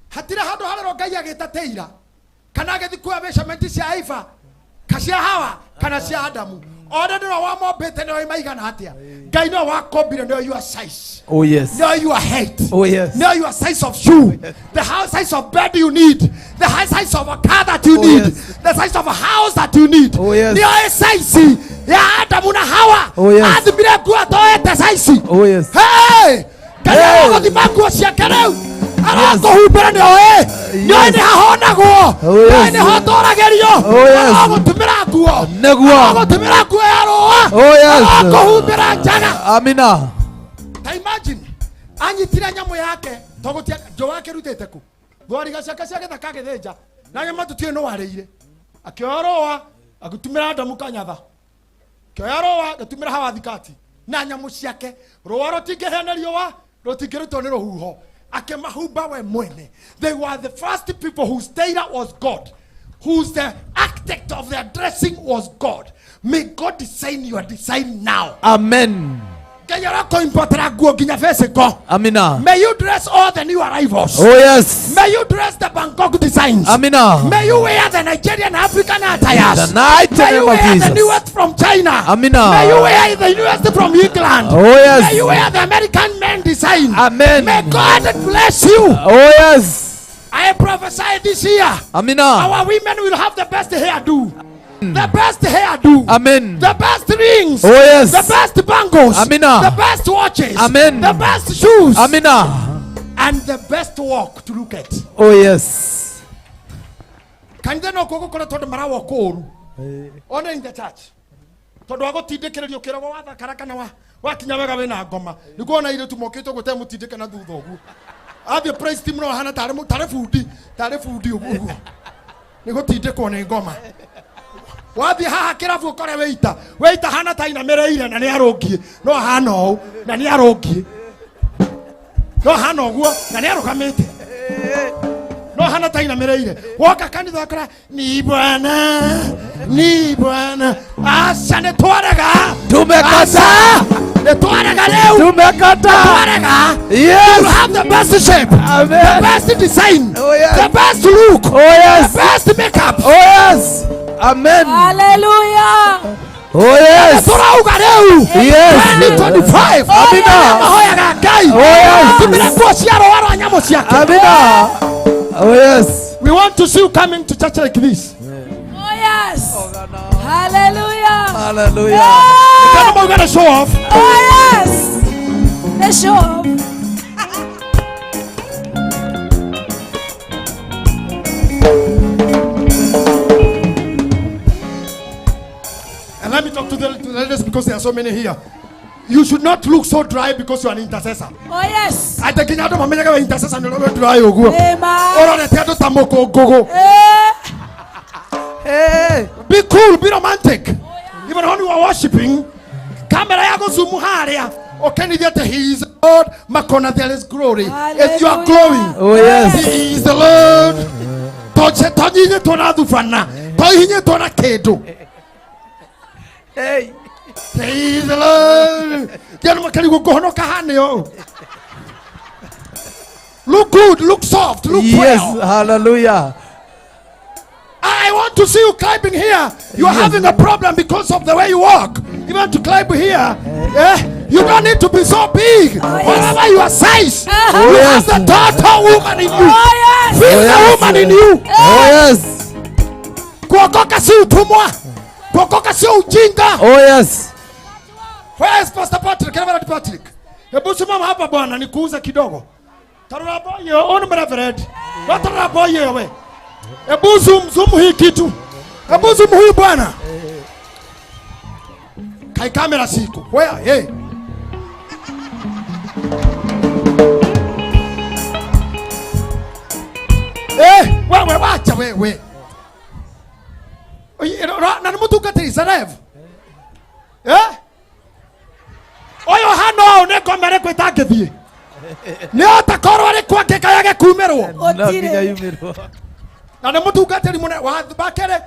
Hatirĩ handũ harerwo Ngai agĩta teira kana agĩthiĩ kuoya measurement cia Eva ka cia Hawa kana cia Adamu. Ona nĩwe wamombĩte nĩwe maigana atĩa. Ngai nĩwe wakombire nĩwe your size. Oh yes. Know your height. Oh yes. Know your size of shoe. The size of bed you need. The high size of a car that you Oh, need. yes. The size of a house that you need. Oh, yes. Nio size ya Adamu na Hawa. Oh, yes. Athimire nguo atoete size. Oh yes. Hey! Ngai Hey! aragũthima nguo ciake rĩu. Arakũhumbĩra nĩoĩ. Nĩoĩ nĩ hahonagwo. Oh, yes. Nĩoĩ nĩ hotoragĩrio. Oh, yes. Aragũtumĩra nguo. Nĩguo. Aragũtumĩra nguo ya rũa. Oh, yes. Arakũhumbĩra njaga. Amina. Ta imagine anyitire nyamũ yake togutia njũa akĩrutĩte kũ thwariga ciake cia gĩthaka agĩthĩnja na nyama tũtiũĩ nũ warĩire. Akĩoya rũa agĩtumĩra Adamu kanyatha, akĩoya rũa agĩtumĩra Hawa thikati na nyamũ ciake. Rũa rũtingĩhĩa nĩ riũa, rũtingĩrutwo nĩ rũhuho. Akĩmahumba we mwene. They were the first people whose tailor was God, whose the architect of their dressing was God. May God design your design now. Amen. Ngai arakũimpotera nguo nginya physical. Amina. May you dress all the new arrivals. Oh yes. May you dress the Bangkok designs. Amina. May you wear the Nigerian African attires. In the mighty May you name of wear the Jesus. newest from China. Amina. May you wear the newest from England. Oh yes. May you wear the American men design. Amen. May God bless you. Oh yes. I prophesy this year. Amina. Our women will have the best hairdo. The best hairdo. Amen. The best rings. Oh yes. The best bangles. Amina. The best watches. Amen. The best shoes. Amina. And the best walk to look at. Oh yes. Kanitha no kuo tondu marawalk ũru. Ona in the church. Tondu agũtindĩkĩrĩrio kĩrogo wathakara kana wakinya wega wĩna ngoma. Nĩguo ona airĩtu mokĩte ũguo temũtindĩke na thutha ũguo. Athiĩ praise team no ahana tarĩ bundi, tarĩ bundi ũguo. Nĩgũtindĩkwo nĩ ngoma. Wathiĩ haha kĩrabu ũkore wĩita. Wĩita hana ta ainamĩrĩire na nĩarũngiĩ. No ahana ũũ na nĩarũngiĩ. No ahana ũguo na nĩarũgamĩte. No hana ta ainamĩrĩire. Woka kanitha ũkora ni Bwana, ni Bwana. Aca nĩtwarega. Tumekata. Nĩtwarega rĩu. Tumekata. Nĩtwarega. Yes. You have the best shape. Amen. The best design. Oh, yes. The best look. Oh yes. The best makeup. Oh yes. Amen. Hallelujah. Oh yes. Turauga rĩu. Yes. 2025. Amina. Mahoyaga Ngai. Oh yes. Tumĩra nguo cia rũa rwa nyamũ ciake. Amina. Oh yes. We want to see you coming to church like this. Oh yes. Hallelujah. Hallelujah. Tell them we're gonna show off. Oh yes. The show off. And let me talk to the ladies because there are so many here. You should not look so dry because you are an intercessor. Oh yes. I think you don't make an intercessor and you're dry. Amen. Hey. Be cool, be romantic. Even when you are worshiping, camera yako zoom haria. Okay, he is the Lord. Makona, there is glory. If you are glowing, oh yes, he is the Lord. Toche tojinye tona dufana. Tohinye tona kedo. Hey. He is the Lord. Look good, look soft, look yes, well. Hallelujah. I want to see you climbing here. You are yes. having a problem because of the way you walk. Even to climb here, yeah, you don't need to be so big. Oh, yes. Whatever your size, oh, you yes. have the total woman in you. Oh, yes. Feel oh, the yes. woman in you. Oh, yes. Kuokoka si utumwa. Kuokoka si ujinga. Oh, yes. Where is Pastor Patrick? Reverend Patrick. Hebu simama hapa bwana nikuuze kidogo. Tarora boy, on Reverend. Tarora boy wewe. Hebu zoom zoom hii kitu. Hebu zoom huyu bwana. Kai kamera siku. Where? Hey. Eh, wewe wacha wewe. Na ni mtu kati Rev. Eh? Oyo hano ne komere kwitangithie. Nĩ otakorwo arĩ kwake kayage kumerwo. No nginya yumĩrwo. Na nĩ mũtungatĩri mũnene wa bakere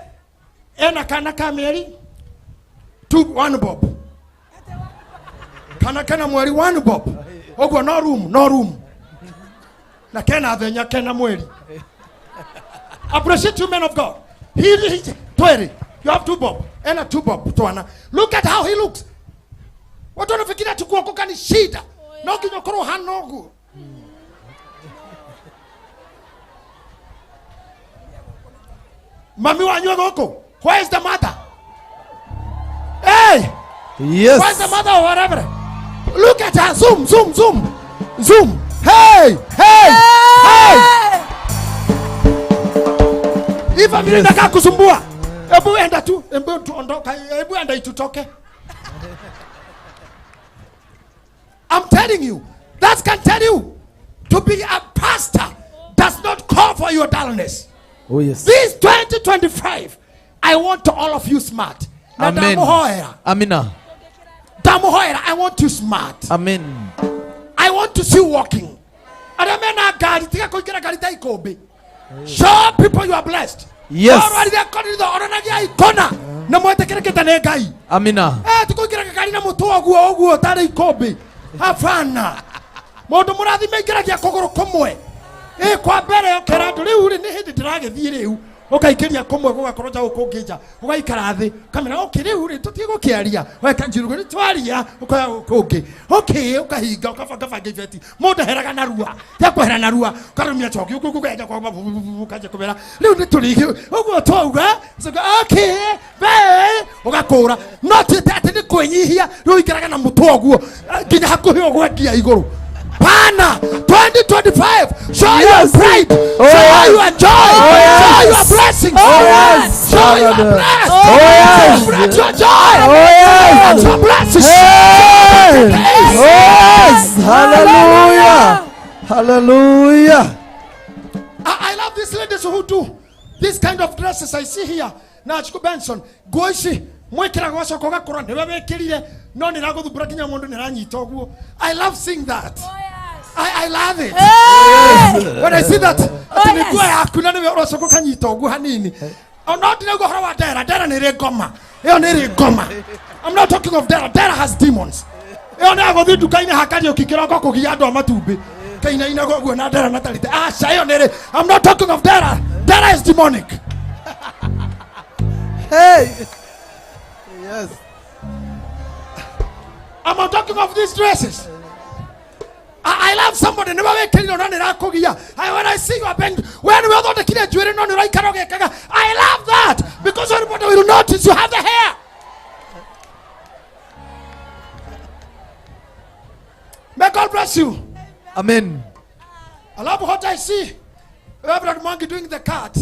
ena kana ka mĩeri 2 1 bob. Kana kena mweri 1 bob. Ũguo no room, no room. Na kena thenya kena mweri. Appreciate you men of God. He tweri. You have 2 bob. Ena 2 bob twana. Look at how he looks. Watu wanafikiria tu kuokoka ni shida. No nginya ũkorwo hana ũguo. Mami wanyu goko. Where is the mother? Hey! Yes. Where's the mother or whatever? Look at her. Zoom, zoom, zoom. Zoom. Hey! Hey! Hey! If I'm Yes. nataka kusumbua. Hebu enda tu, hebu tuondoka, hebu enda itutoke. I'm telling you, that can tell you to be a pastor does not call for your dullness. Oh yes. This 2025, I want all of you smart. Na Amen. ndamuhoera. Amina. Ndamuhoera, I want you smart. Amen. I want to see you walking. Arĩa mena ngari, tiga kũingĩra ngari ta ikũmbĩ. Show people you are blessed. Yes. Warwarire koritho, onanagia ikona na mwetĩkĩrĩkĩte nĩ Ngai. Amina. Ti kũingĩra ngari na mũtwe ũguo ũguo tarĩ ikũmbĩ. Hapana. Mũndũ mũrathime aingĩragia kũgũrũ kũmwe. Kwa mbere ũkera andũ rĩu rĩ nĩ hĩndĩ ndĩragĩthiĩ rĩu. Ũkaingĩria kũmwe gũgakorwo nja gũkũ ũngĩ nja. Ũgaikara thĩ. Ũkamera okay rĩu rĩ tũtigũkĩaria. Weka njirugo nĩ twaria ũkoya gũkũ ũngĩ. Okay ũkahinga ũkabangabanga ibeti. Mũndũ eheraga narua. Tiga kwehera narua. Ũkarũmia coki ũguo ũkenja kwa ũkanjia kũmera. Rĩu nĩ tũrĩ ũguo twauga. Ũcoka okay bye ũgakũra. No ti atĩ nĩ kwĩnyihia rĩu ũikaraga na mũtwe ũguo nginya hakuhĩ ũgwendia igũrũ. Pana 2025, show Yes. your pride, Oh, show yes. your joy, Oh, yes. show your blessings, Oh, yes. show your blessed, Oh, yes. celebrate your joy, Oh, yes. celebrate your blessings. Hey. Hey. Oh, yes. Hallelujah. Hallelujah. I love these ladies who do this kind of dresses I see here. Na Chiku Benson, nguo ici mwikiraga ũgacoka ũgakũra nĩwe wĩkĩrire no nĩ ragũthumbũra nginya mũndũ nĩ aranyita ũguo. I love seeing that. I love it. Hey! When I see that, atĩ nĩ yes. nguo yaku na nĩwe ũracoka ũkanyita ũguo hanini. No ndinauga ũhoro wa ndera, ndera nĩ ĩrĩ ngoma. Ĩyo nĩ ĩrĩ ngoma. I'm not talking of ndera, ndera has demons. Ĩyo nĩ ya gũthiĩ nduka-inĩ hakariũki kĩroko kũgia andũ a matumbĩ. Kainainaga ũguo na ndera matarĩte. Aca, ĩyo nĩ ĩrĩ. I'm not talking of ndera. Ndera is demonic. Hey. Yes. I'm not talking of these dresses. I love somebody. Never wekirire no nĩrakũgia. When I see you are bent, when we thondekire njuĩrĩ no nĩũraikara ũgĩkaga. I love that because everybody will notice you have the hair. May God bless you. Amen. I love what I see. Reverend Mwangi doing the cat.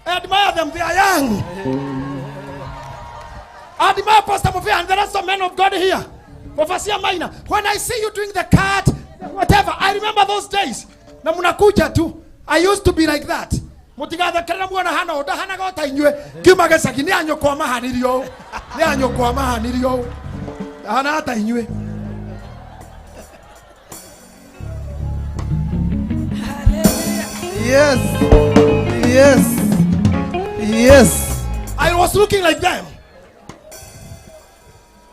I admire them. They are young. I admire Pastor Mufia and the rest of men of God here. Overseer Minor. When I see you doing the cat, whatever, I remember those days. Na munakuja tu. I used to be like that. Mutigathakerera muona hana ũndahanaga o ta inyuĩ. Ngiuma gĩcagi nĩ anyũkwa mahanirio ũũ. Nĩ anyũkwa mahanirio ũũ. Ndahanaga ta inyuĩ. Yes. Yes. Yes. I was looking like them.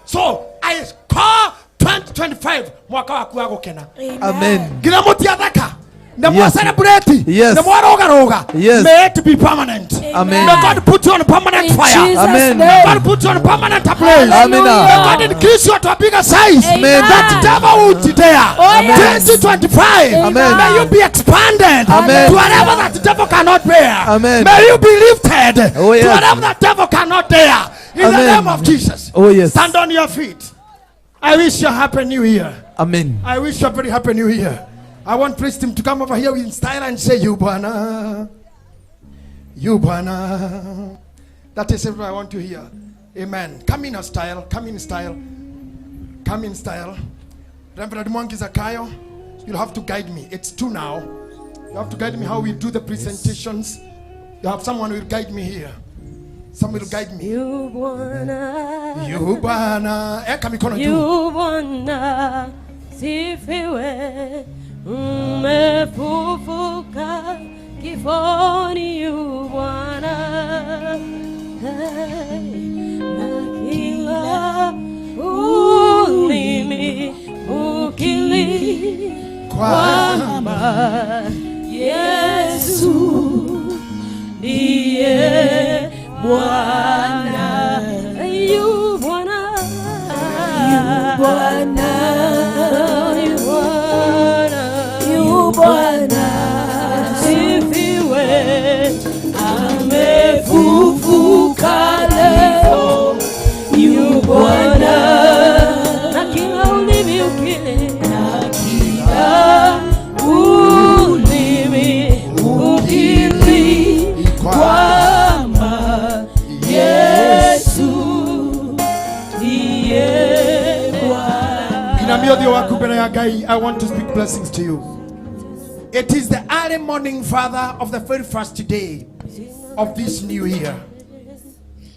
So I call 2025 mwaka waku wa gũkena. Amen. Nginya mũtiathaka. Na Yes. mwa celebrate. Yes. Na mwarogaroga. Yes. May it be permanent. Amen. May God put you on permanent In fire. Jesus' Amen. May name. God put you on permanent ablaze. Amen. May God increase you to a bigger size. Amen. That devil won't dare. Oh, yes. 2025. Amen. May you be expanded. Amen. To whatever that devil cannot bear. Amen. May you be lifted. Oh, yes. To whatever that devil cannot bear. In the Amen. name of Jesus. Oh, yes. Stand on your feet. I wish you a happy new year. Amen. I wish you a very happy new year. I want priest him to come over here in style and say, you bwana. You bwana. That is what I want to hear. Amen. Come in a style. Come in style. Come in style. Reverend Mwangi Zakayo, you'll have to guide me. It's 2 now. You have to guide me how we do the presentations. You have someone who will guide me here. Someone will guide me. You bwana. You bwana. Eka mikono juu. You bwana. Asifiwe, umefufuka kifoni yu Bwana. Na kila ulimi ukiri kwamba Yesu ndiye Bwana. Yu Bwana, Yu Bwana, yu Bwana, yu Bwana. Asifiwe, amefufuka leo, yu Bwana. Na kila ulimi ukiri, na kila ulimi ukiri kwamba Yesu ndiye Bwana. Inamia ũthiũ waku mbere ya Ngai. I want to speak blessings to you. It is the early morning, Father, of the very first day of this new year.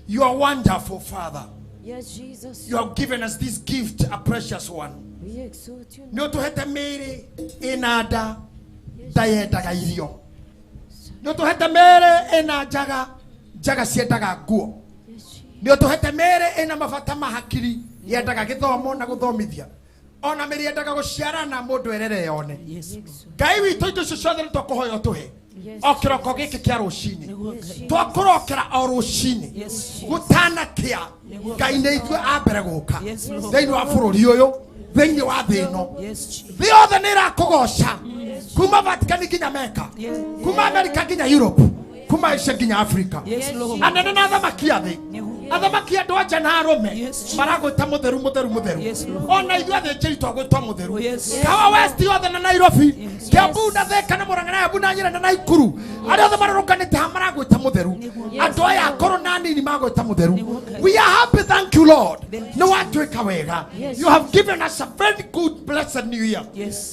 You are wonderful, Father. Yes, Jesus. You have given us this gift, a precious one. We exalt you. Nĩ ũtũhete mĩĩrĩ ĩna nda nda yendaga irio. Nĩ ũtũhete mĩĩrĩ ĩna njaga njaga ciendaga nguo. Yes, Jesus. Nĩ ũtũhete mĩĩrĩ ĩna mabata ma hakiri yendaga gĩthomo na gũthomithia. Ona mĩĩrĩ yendaga gũciarana mũndũ erere yone. Ngai witũ indo icio ciothe nĩ tũkũhoya ũtũhe. Yes, O kĩroko gĩkĩ kĩa rũcinĩ. Twakũrokera o rũcinĩ. Gũtanakĩa Ngai nĩ ithuĩ a mbere gũka. Thĩinĩ wa bũrũri ũyũ, thĩinĩ wa thĩ ĩno. Thĩ yothe nĩ ĩrakũgoca. Kuma Vatican nginya Mecca. Kuma America nginya Europe. Kuma Asia nginya Africa. Anene na athamaki a thĩ. Athamaki andũ a nja na arũme maragwĩta mũtheru mũtheru mũtheru. Ona ithuĩ athĩnjĩri twagwĩtwo mũtheru. Kawa West yothe na Nairobi, Kiambu na Thika na Murang'a na Embu na Nyeri na Naikuru, arĩa othe marũrũnganĩte haha maragwĩta mũtheru. Andũ aya akũrũ na anini magwĩta mũtheru. We are happy, thank you Lord. Nĩ watwĩka wega. You have given us a very good blessed new year.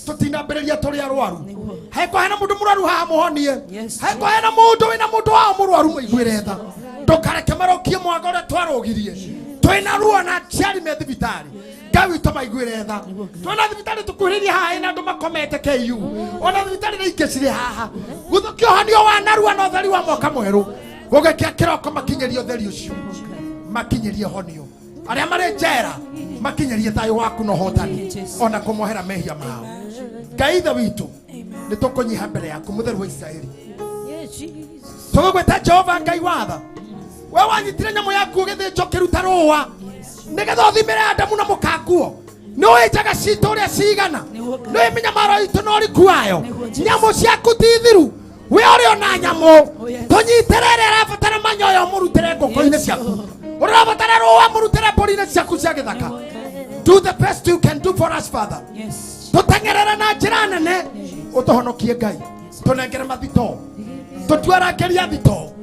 Tũtinambĩrĩria tũrĩ arwaru. Heko hena mũndũ mũrwaru haha mũhonie. Heko hena mũndũ wĩna mũndũ wao mũrwaru mũiguĩre tha. Ndũkareke marokie mwanga ũrĩa twarũgirie. Twĩna ruo na aciari me thibitarĩ. Ngai witũ maiguĩre tha. Twĩna thibitarĩ tũkuhĩrĩirie haha ĩna andũ makomete KU. Ona thibitarĩ nĩ ingĩ cirĩ haha. Gũthũkia ũhonio wa narua na ũtheri wa mwaka mwerũ. Gũgĩkĩa kĩroko makinyĩrie ũtheri ũcio. Makinyĩrie honio. Arĩa marĩ njera makinyĩrie thayũ waku na ũhotani. Ona kũmohera mehia mao. Ngai ithe witũ nĩ tũkũnyiha mbere yaku mũtheru wa Isiraeli. Yes, Jesus. Tũgũgwĩta Jehova Ngai watha. We wanyitire nyamũ yaku ũgĩthĩnjwo ũkĩruta rũa nĩgetha ũthimĩre Adamu na mũkaguo. Nĩ ũĩ njaga citũ ũrĩa cigana, nĩ ũĩ mĩnyamaro itũ na ũriku wayo. Nyamũ ciaku ti thiru, we ũrĩ ona nyamũ. Tũnyitĩre ĩrĩa ĩrabatara manyoya ũmũrutĩre ngũkũ-inĩ ciaku, ũrĩa ũrabatara rũa mũrutĩre mbũri-inĩ ciaku cia gĩthaka. Do the best you can do for us, Father. Tũteng'erere na njĩra nene ũtũhonokie Ngai. Tũnengere mathito, tũtuarangĩria thito,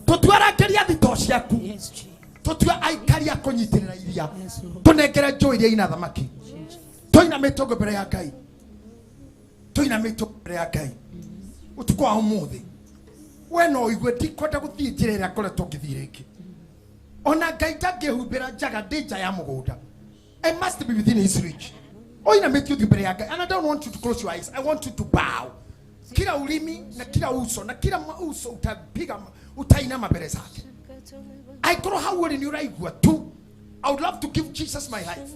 tũtuarangĩria thito ciaku, tũtue aikari a kũnyitĩrĩra iria, tũnengere njũĩ iria ina thamaki. Tũinamĩte ũguo mbere ya Ngai, tũinamĩte ũguo mbere ya Ngai ũtukũ wa ũmũthĩ. We no ũigue ndikwenda gũthiĩ njĩra ĩrĩa ngoretwo ngĩthiĩ rĩngĩ. Ona Ngai ndangĩhumbĩra njaga ndĩ nja ya mũgũnda. I must be within his reach. Ũinamĩtie ũthiũ mbere ya Ngai. And I don't want you to close your eyes. I want you to bow. Kila ulimi na kila uso na kila uso utapiga utainama mbele zake. Aikorwo hau ũrĩ nĩ ũraigua tu. I would love to give Jesus my life.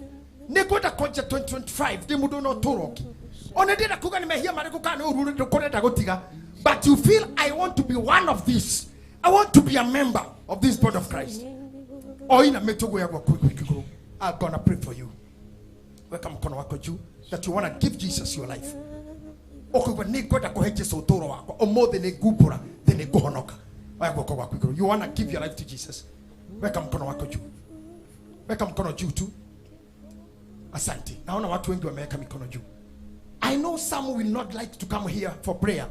Nĩngwenda kwanjia 2025 ndĩ mũndũ no ũtũũro ũngĩ. Ona ndĩrenda kuga nĩ mehia marĩkũ kana nĩ ũru ũrĩkũ ũrenda gũtiga. But you feel I want to be one of this. I want to be a member of this body of Christ. Oinamĩte ũguo gwaku igũrũ. I'm gonna pray for you. Weka mkono wako juu that you wanna give Jesus your life. Ũkaigua nĩ ngwenda kũhe Jesu ũtũũro wakwa. Ũmũthĩ nĩ ngumbũra, thĩ nĩ ngũhonoka. Oya guoko gwaku igũrũ. You wanna give your life to Jesus. Weka mkono wako juu. Weka mkono juu tu. Asante. Naona watu wengi wameweka mikono juu. I know some will not like to come here for prayer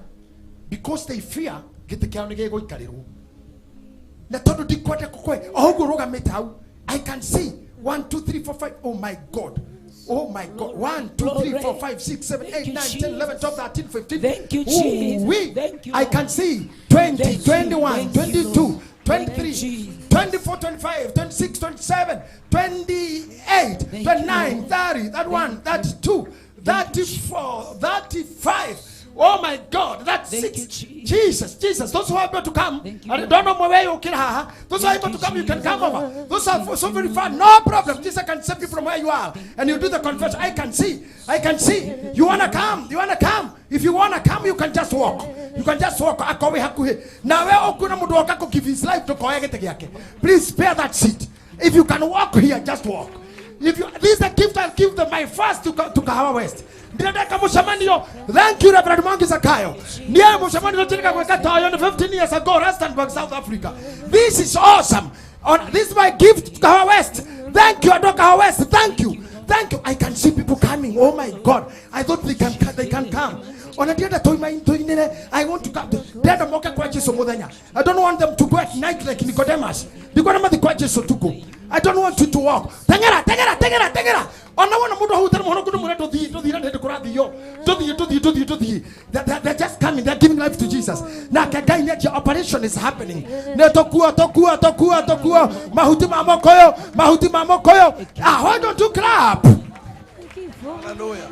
because they fear gĩtĩ kĩao nĩ gĩgũikarĩrwo. Na tondũ ndikwenda kũkũhe, o ũguo ũrũgamĩte hau, I can see 1, 2, 3, 4, 5. Oh my God. Oh my God. 1, 2, 3, 4, 5, 6, 7, 8, 9, 10, 11, 12, 13, 15. Thank you, Ooh, Jesus. wee. Thank you, I can see 20, Thank you. 21, Thank you, 22, Lord. 23, Thank you, Jesus. 24, 25, 26, 27, 28, Thank you, 29, Lord. 30, 31, 32, 34, 35. Oh my God, that's Thank six. you, Jesus. Jesus, Jesus. Those who are able to come, Thank you, I Lord. don't know where you can haha. Those who are able to come, you can come over. Those are so very far, no problem. Jesus can save you from where you are. And you do the confession. I can see. I can see. You wanna come? You wanna come? If you wanna come, you can just walk. You can just walk. Akowe hakuhi. Na we okuna mundu oka ku give his life to koya gite giake. Please spare that seat. If you can walk here, just walk. If you, this is the gift I'll give them, my first to Kahawa West. Ndĩrendeka mũcemanio. Thank you, Reverend Mwangi Zakayo. Ndiye mũcemanio tũtirika gwĩka tayo ni 15 years ago, Rustenburg, South Africa. This is awesome. This is my gift to Kahawa West. Thank you, Ado Kahawa West. Thank you. Thank you. I can see people coming. Oh my God. I thought they can come. Ona ndienda toinire. I want to come. Ndienda moke kwa Jesu muthenya. I don't want them to go at night like Nicodemus. Ndikwenda mathi kwa Jesu tuku. I don't want you to walk. Tengera, tengera, tengera, tengera. Ona wona mundu ahutana muhono kundu mura tuthii, tuthii na ndi kurathio. Tuthii, tuthii, tuthii, tuthii. They're just coming. They're giving life to Jesus. Na kagai ne operation is happening. Ne tokua, tokua, tokua, tokua. Mahuti ma mokoyo, mahuti ma mokoyo. Ah, why don't you clap? Hallelujah.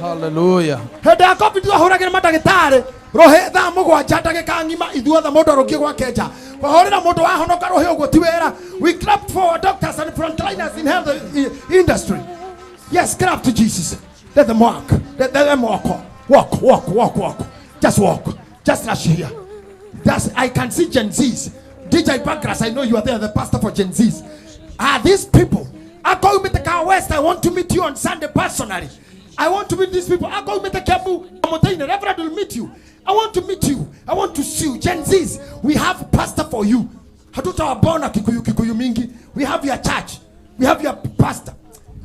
Hallelujah. Hĩndĩ ya COVID twahũragĩra mandagĩtarĩ rũhĩ thaa mũgwanja ndagĩka ng'ima ithuothe mũndũ arũngiĩ gwake nja kũhũrĩra mũndũ wahonoka rũhĩ ũguo ti wĩra. We clap for our doctors and frontliners in health industry. Yes, clap to Jesus. Let them walk. Let them walk. Walk, walk, walk, walk. Just walk. Just rush here. That's, I can see Gen Zs. DJ Pancras, I know you are there, the pastor for Gen Zs. Ah, these people. I go meet the Kahawa West. I want to meet you on Sunday personally. I want to meet these people. I go meet the Kiambu. Reverend will meet you. I want to meet you. I want to see you. Gen Zs, we have pastor for you. Hatutawabona Kikuyu, Kikuyu mingi. We have your church. We have your pastor.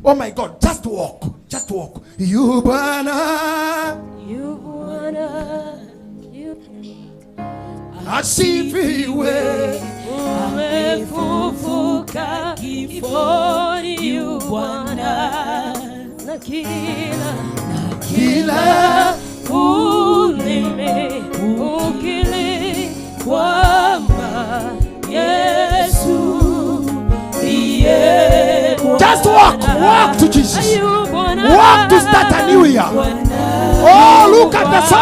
Oh my God, just walk. Just walk. You bwana. You bwana. You asifiwe. Umefufuka kifoni, you Bwana, na kila Kila ulimi ukiri kwamba Yesu ndiye Bwana. Just walk, walk to Jesus. You Bwana. Walk to start a new year. Oh, look at the sun.